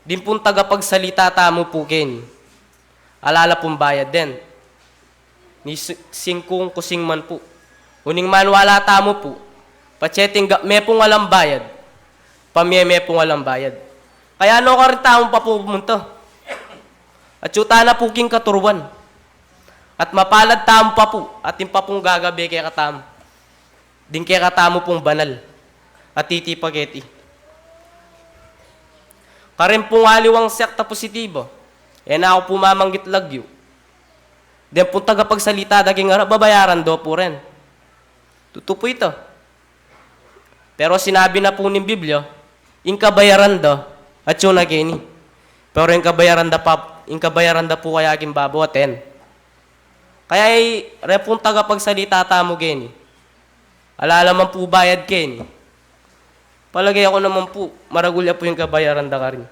Ding pung tagapagsalita tamu pu keni, ala la pung bayad den. Ni si-, singkung kusing man pu. Uling maniwala tamu pu, patse tinggap me pung alang bayad, pamie me pung alang bayad. Kaya nu karin tamu pa pu pumunta? Atyu tana pu king katuruan. At mapalad tamu pa pu, atin pa pung gagabe kekatamu. Ding kekatamu pung banal a titipa keti. Karin pung aliwang sekta positibo, e na ku pu mamanggit lagyu. Deng pung tagapagsalita da king harap, babayaran do pu ren. Tutu pu ita. Pero sinabi na pu ning Biblia, ing kabayaran da, atyu na keni. Pero ing kabayaran da pa, ing kabayaran da pu kaya king babo, aten. Kaya i, re pung tagapagsalita tamu keni, ala la man pu bayad keni. Palage ku naman pu, maragul ya pu ing kabayaran da karin.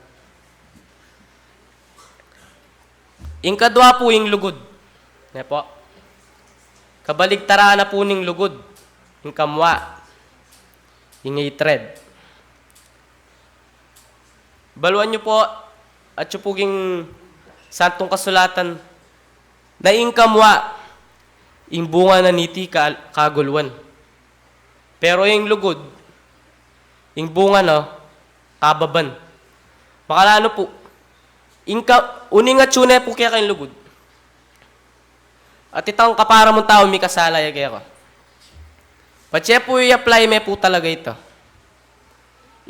Ing kadwa pu ing lugud. Ne po? Kabaligtaran na pu ning lugud, ing kamua, ing hatred. Baluan yu po, atyu pu king Santung Kasulatan, na ing kamua, ing bunga na niti ka-, kaguluan. Pero ing lugud, ing bunga na kababan. Makananu pu, ing ka-, uning atyu ne pu keka ing lugud. At itang kapara mung tau mikasala ya keka. Patse pu i-apply me pu talaga ita.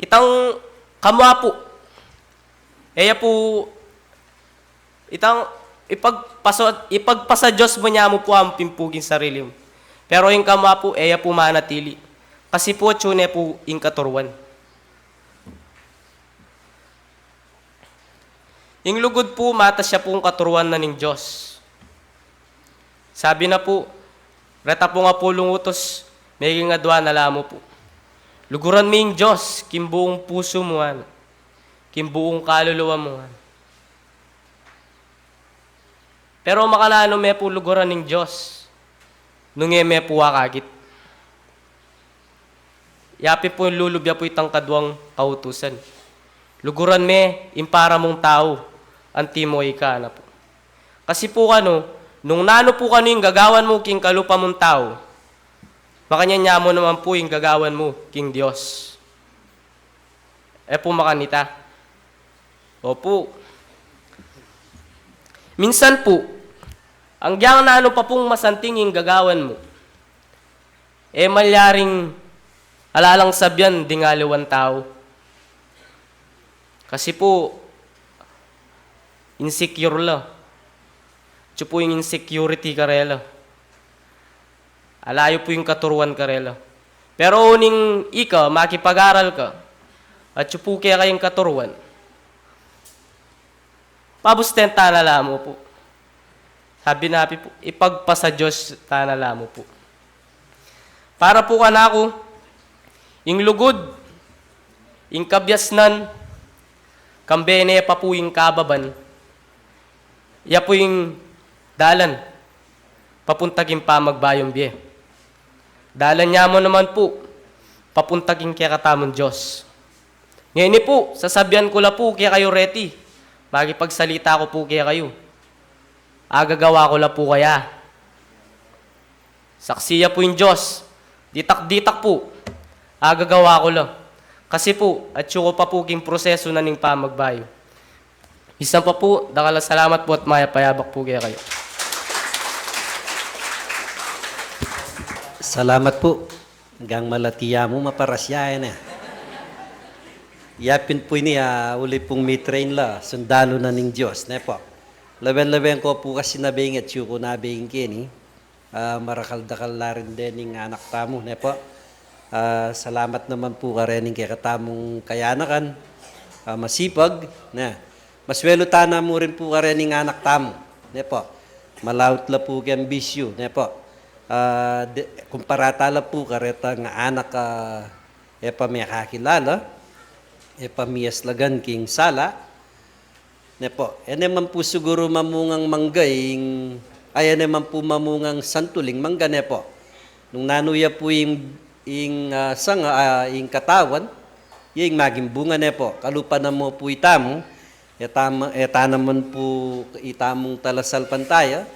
Itang kamua pu, e ya pu, itang ipagpasa-, ipagpasa Dios mu, nya mu pu ampin pu king sarili mu. Pero ing kamua pu, e ya pu manatili. Kasi pu atyu ne pu ing katuruan. Ing lugud pu, matas ya pung katuruan na ning Dios. Sabi na pu, reta pung apulung utus, meging adua na la mu pu. Luguran me ing Dios king buung pusu mu, ngana, king buung kaluluwa mu, ngana. Pero makananu me pu luguran ning Dios nung e me pu akakit? Ya pin pu ing lulub ya pu itang kaduang kautusan. Luguran me ing para mung tau, antimo ika, ngana pu. Kasi pu kanu, nung nanu pu kanu ing gagawan mu king kalupa mung tau, makanyan ya mu naman pu ing gagawan mu king Dios. E pu makanita? Opu. Minsan pu, anggiyang nanu pa pung masanting ing gagawan mu, e malyaring ala lang sabian ding aliwang tau. Kasi pu, insecure la. Atyu pu ing insecurity karela. Ala yu pu ing katuruan karela. Pero uling ika, makipag-aral ka, atyu pu keka ing katuruan, pabusten ta na la mu pu. Sabi na pin pu, ipagpasa Dios ta na la mu pu. Para pu kanaku, ing lugud, ing kabiasnan, kambe ne pa pu ing kababan, ya pu ing dalan papunta king pamagbayung bie. Dalan ya mu naman pu papunta king kekatamung Dios. Ngeni pu, sasabian ku la pu kekayu reti, makipagsalita ku pu kekayu, agagawa ku la pu kaya? Saksi ya pu ing Dios, ditak-ditak pu, agagawa ku la. Kasi pu, atyu ku pa pu king prosesu na ning pamagbayu. Misan pa pu, dakal a salamat pu at mayap a yabak pu kekayu. Salamat pu. Anggang malati ya mu, maparasya, e ne? Ya pin pu ini, a, uli pung mi-train la, sundalu na ning Dios, ne pu? Lawen-lawen ku pu kasi nabeng, atyu ku nabeng keni. A, marakal-dakal la rin dening anak tamu, ne pu? A, salamat naman pu karening kekatamung kayanakan, a, masipag, ne? Maswelu ta na mu rin pu karening anak tamu, ne pu? Malaut la pu keng bisyu, ne pu? A, de, kumpara ta la pu karetang anak, a, e pa mekakilala, e pa miyaslagan king sala, ne pu? E ne man pu siguru mamungang mangga ing, ay, e ne man pu mamungang santul ing mangga, ne pu? Nung nanu ya pu ing, ing, a, sanga, a, ing katawan, ya ing maging bunga, ne pu? Kalupa na mu pu itamu, e tama, e ta naman pu itamung talasalpantaya,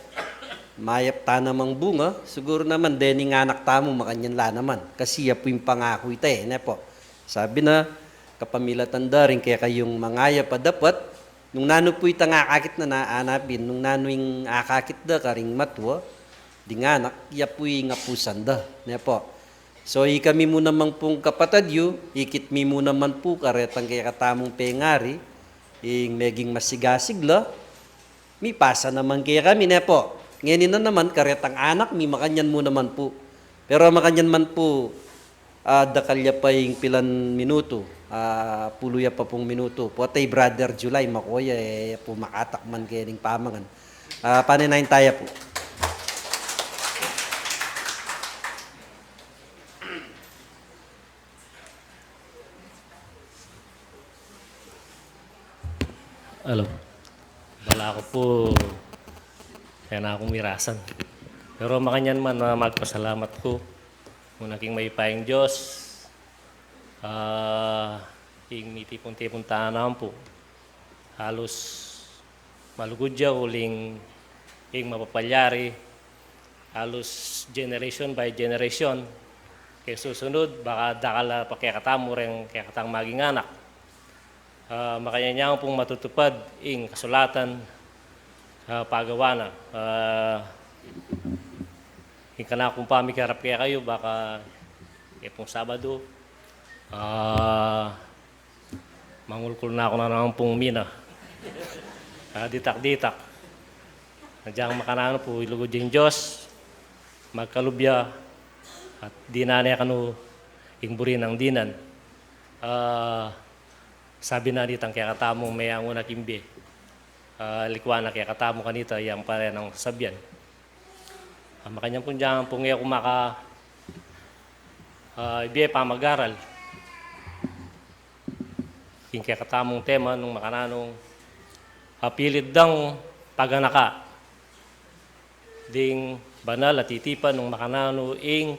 mayap ta namang bunga, siguru naman dening anak tamu makanyan la naman. Kasi ya pu ing pangaku ita, e, ne pu? Sabi na, kapamilatan da ring kekayung mangayap a dapat, nung nanu pu itang akakit na, na, ana pin, nung nanu ing akakit da karing matua, ding anak, ya pu ing apusan da, ne pu? So, ikami mu naman pung kapatad yu, ikit mi mu naman pu karetang kekatamung pengari, ing meging masigasig la, mipasa naman kekami, ne pu? Ngeni na naman, karetang anak mi, makanyan mu naman pu. Pero makanyan man pu, a, dakal ya pa ing pilan minutu, a, pulu ya pa pung minutu. Pota i Brother July, makuya, e, pu makatakman kening pamangan. A, paninain taya pu. Hello. Bala ku pu, Kaya na akong mirasan. Pero makanyan man, ah, magpasalamat ku muna king mayupayang Dios. Ah, ing mitipun-tipun tana pu, halus malugud ya uling ing mapapalyari, halus generation by generation. Kaya susunud, baka dakal a pa kekatamu reng kekatang maging anak. Ah, makanyan ya pung matutupad ing kasulatan, ah, pagawa na. Ah, ing kanakung pamikiarap kekayu, baka e pung Sabado, ah, mangulkul na ku na naman pung mina. Ah, ditak-ditak. Agyang makananu pu, ilugud ya ing Dios, magkalub ya, at dinan ne kanu ing buri nang dinan. Ah, sabi na nitang kekatamung meyangu na king bie. Ah, likwan na kekatamu kanita yang pare nang sabian. Ah, makanyan pung agyang pung e ku maka, ah, ibie pamagaral king kekatamung tema nung makananung apilit dang paganaka ding banal a titipan nung makananu ing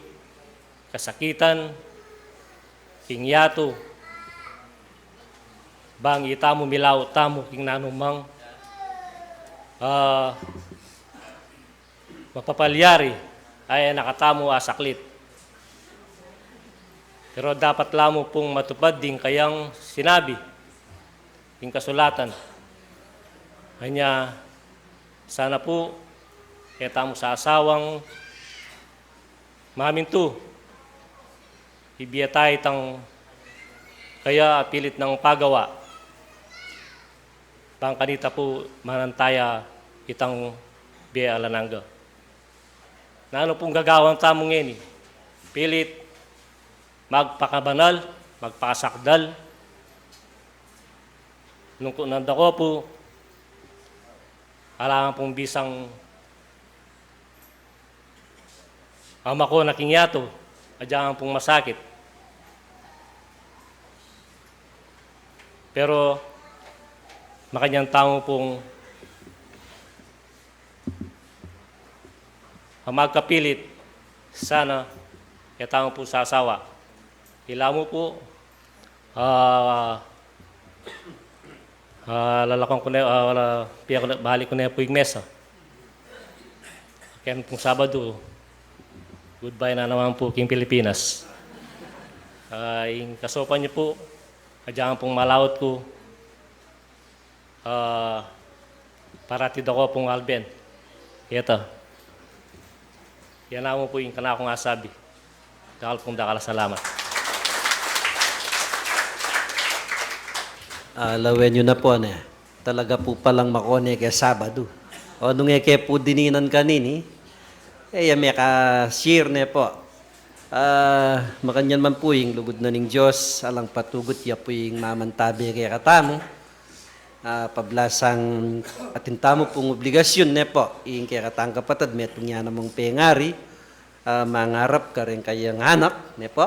kasakitan, king yatu, bang itamu milaut tamu king nanumang, ah, mapapalyari a e na katamu asaklit. Pero dapat la mu pung matupad ding kayang sinabi king kasulatan. Anya, sana pu e tamu sasawang mamintu, ibie ta itang kaya apilit nang pagawa. Bang kanita pu manantaya itang bie alang angga. Nanu pung gagawan tamu ngeni? Pilit magpakabanal, magpakasakdal. Nung ku nanda ko pu, alang pung bisang ama ko na king yatu, agyang pung masakit. Pero makanyan tamu pung magkapilit, sana e tamu pu sasawa. Ila mu pu, ah, ah, lalakwan ku ne, ah, wala, pia ku ne, balik ku ne pu ing mesa. Kaya pung Sabado, goodbye na naman pu king Pilipinas. Ah, ing kasaupan yu pu, agyang pung malaut ku, ah, parati da ko pung Alben. Keta. Yan mu pu ing kanakung asabi. Dakal pung dakal a salamat. Ah, lawen yu na pu, ne. Talaga pu palang makone ke Sabado. O, nung e ke pu dininan kanini, e ya meka-share, ne pu. Ah, makanyan man pu ing lugud na ning Dios, alang patugut ya pu ing mamantabe kekatamu. Ah, pablasang atin tamu pung obligasyun, ne pu, ing kekatang kapatad, metung ya namang pengari, ah, mangarap kareng kayang anak, ne pu.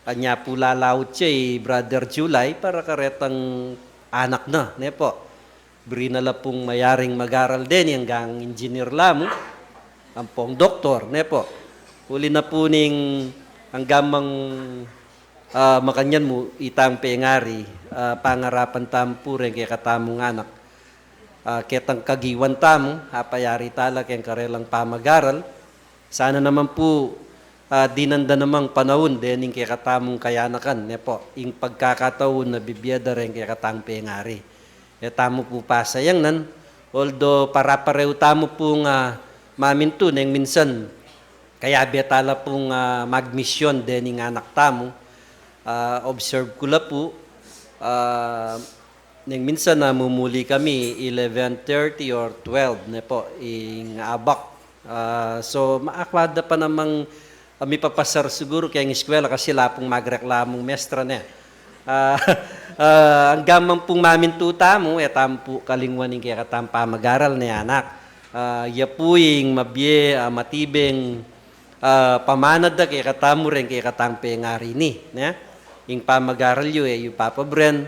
Anya pu lalaut ya i Brother July para karetang anak na, ne pu. Buri na la pung mayaring mag-aral deni anggang engineer la mu, ampong doktor, ne pu. Uli na pu ning anggang mang, ah, makanyan mu itang pengari, ah, pangarapan tamu pu reng kekatamung anak. Ah, ketang kagiwan tamu, apayari tala keng karelang pamag-aral. Sana naman pu, ah, dinan da namang panaun dening kekatamung kayanakan, ne pu. Ing pagkakataun a bibie da reng kekatang pengari. E tamu pu pasayangnan, although pare-parehu tamu pung mamintu neng minsan, kayabe tala pung, ah, magmisyon dening anak tamu. Ah, observe ku la pu, ah, neng minsan namumuli kami eleven thirty or twelve, ne pu, ing abak. Ah, so, maakwada pa namang, ah, mipapasar siguru keng eskwela kasi la pung magreklamung mestra, ne. Ah, ah, anggang man pung mamintu tamu, e tamu pu kalingwan ing kekatang pamag-aral, ne, anak. Ah, ya pu ing mabie, ah, matibeng, ah, pamanad da kekatamu reng kekatang pengari ini, ne. Ing pamag-aral yu, e yu papabren,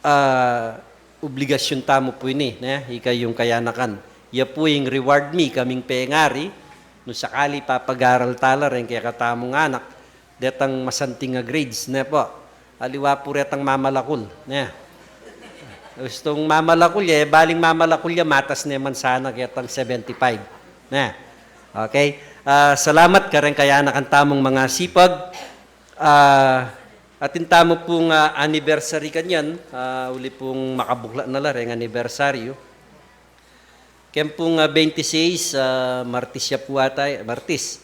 ah, obligasyun tamu pu ini, ne, ikayung kayanakan. Ya pu ing reward mi kaming pengari, nung sakali papag-aral tala reng kekatamung anak, detang masanting a grades, ne pu. Aliwa pu retang mamalakul, ne. Gustung mamalakul ya, e baling mamalakul ya, matas ne man sana ketang seventy-five, ne. Okay. Ah, salamat kareng kayanakan tamung mangasipag. Ah, atin tamu pung, ah, anniversary kanyan, ah, uli pung makabuklat na la reng anibersaryu. Keng pung, ah, twenty-six, ah, Martis ya pu ata, Martis.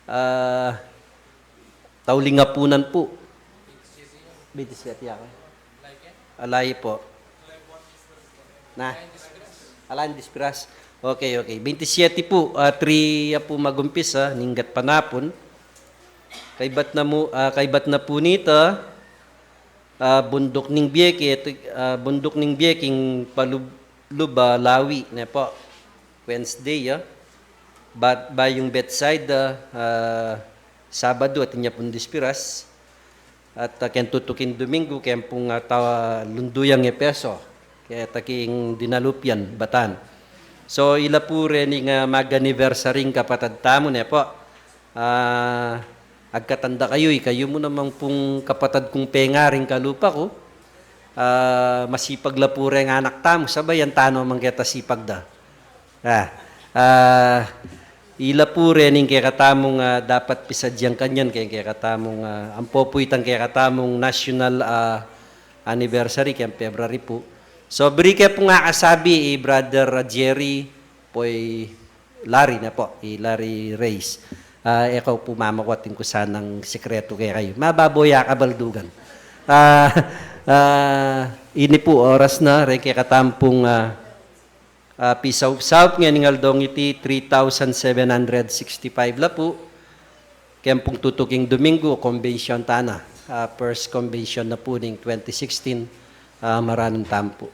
Ah, tauling apunan pu. Twenty-six ya, okay. Alay pu. Na? Alan Dispiras. Okay, okay. Twenty-six pu, ah, three ya pu magumpisa, ninggat panapun. Kaybat na mu, ah, kaybat na pu nita, ah, Bunduk ning Bieke, ah, Bunduk ning Bieke ing palub-, lub a lawi, ne pu. Wednesday, ah. Bat, bayung Bethsaida, ah, Sabadu, atin ya pung Dispiras. At, ah, keng tutuking Duminggu, keng pung, ah, tawa Lunduyang Epeso, keta king Dinalupian, Batan. So, ila pu reni ing, ah, mag-anniversary ing kapatad tamu, ne pu. Ah, agkatan da kayu, ikayu mu naman pung kapatad kung pengaring kalupa ku. Ah, masipag la pu reng anak tamu, sabay, antanu mang keta sipag da. Ah, ah, ila pu reni ing kekatamung, ah, dapat pisadyan kanyan keng kekatamung, ah, ampo pu itang kekatamung national, ah, anniversary keng February pu. So, buri ke pung akasabi i Brother Jerry, pu i Larry, ne pu, i Larry Reyes. Ah, e ku pu mamakwating ku sanang sikretu kekayu. Mababo ya kabaldugan. Ah, ah, ini pu oras na, reng kekatamu pung, ah, ah, pisaup-saup ngening aldong iti, three thousand seven hundred sixty-five la pu. Keng pung tutuking Duminggu, convention tana. Ah, first convention na pu ning twenty sixteen. Ah, maranun tamu pu.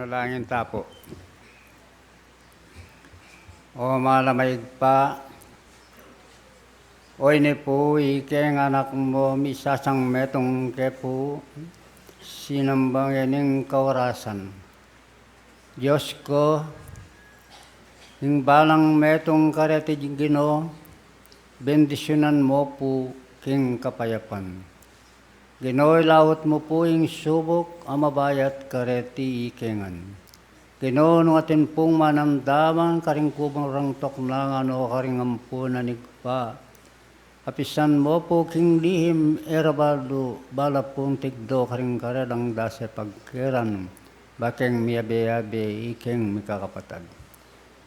Panalangin ta pu. O Mama a Ibpa, o ini pu ikeng anak mu, misasang metung ke pu, sinamba ngening kaorasan. Dios ko, ing balang metung kareti Ginu, bendisyunan mu pu king kapayapan. Ginu, ilaut mu pu ing subuk a mabayat kareti ikeng ngan. Ginu, nung atin pung manamdaman karing kuburang tuknangan o karing ampunan, Ibpa, apisan mu pu king lihim e ra balu, bala pung tigdo karing karelang dase pagkeran, bakeng miyabe-yabe ikeng mikakapatad.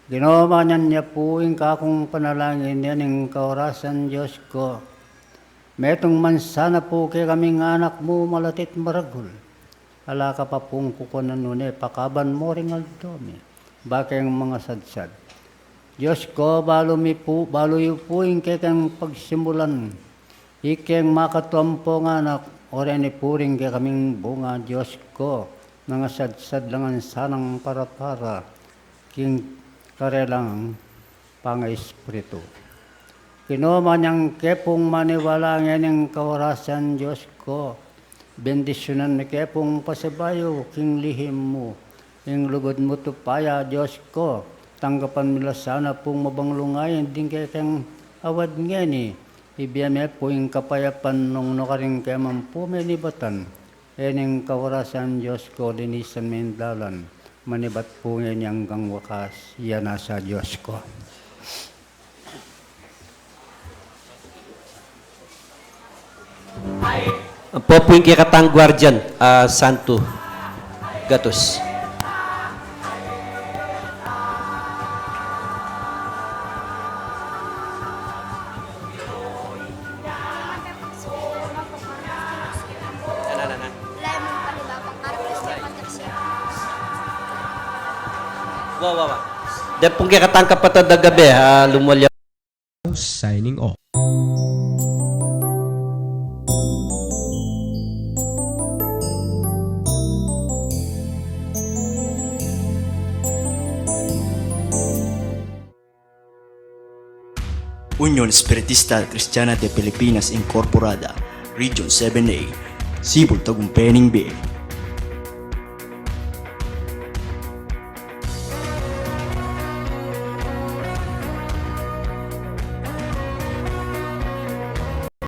Ginu, manyan ya pu ing kakung panalangin ngening kaorasan, Dios ko. Metung man sana pu kekaming anak mu malatit maragul. Ala ka pa pung kukuanan nune, pakaban mu ring aldo mi, bakeng mangasadsad. Dios ko, balu mi pu, balu yu pu ing kekeng pagsimulan. Ikeng makatuang pung anak, o reni pu ring kekaming bunga, Dios ko, nangasadsad la ngan sanang para-para king karelang pangaespiritu. Ginu, manyan ke pung maniwala ngening kaorasan, Dios ko, bendisyunan mi ke pung pasibayu king lihim mu, ing lugud mu tupaya, Dios ko, tanggapan mi la sana pung mabanglung ain ding kekeng awad ngeni, ibie me pu ing kapayapan nung nukarin ke man pu menibatan. Ening kaorasan, Dios ko, linisan me ing dalan, manibat pu ngeni anggang wakas, ya na sa Dios ko. Ampo pu ing kekatang guardian, a Santo Gatus. Wa, wa, wa. Deng pung kekatang kapatad a gabe, a lumulya. Signing off. Union Espiritista Cristiana de Pilipinas Incorporada, Region seven A, Sibul Tagumpay ning Bie,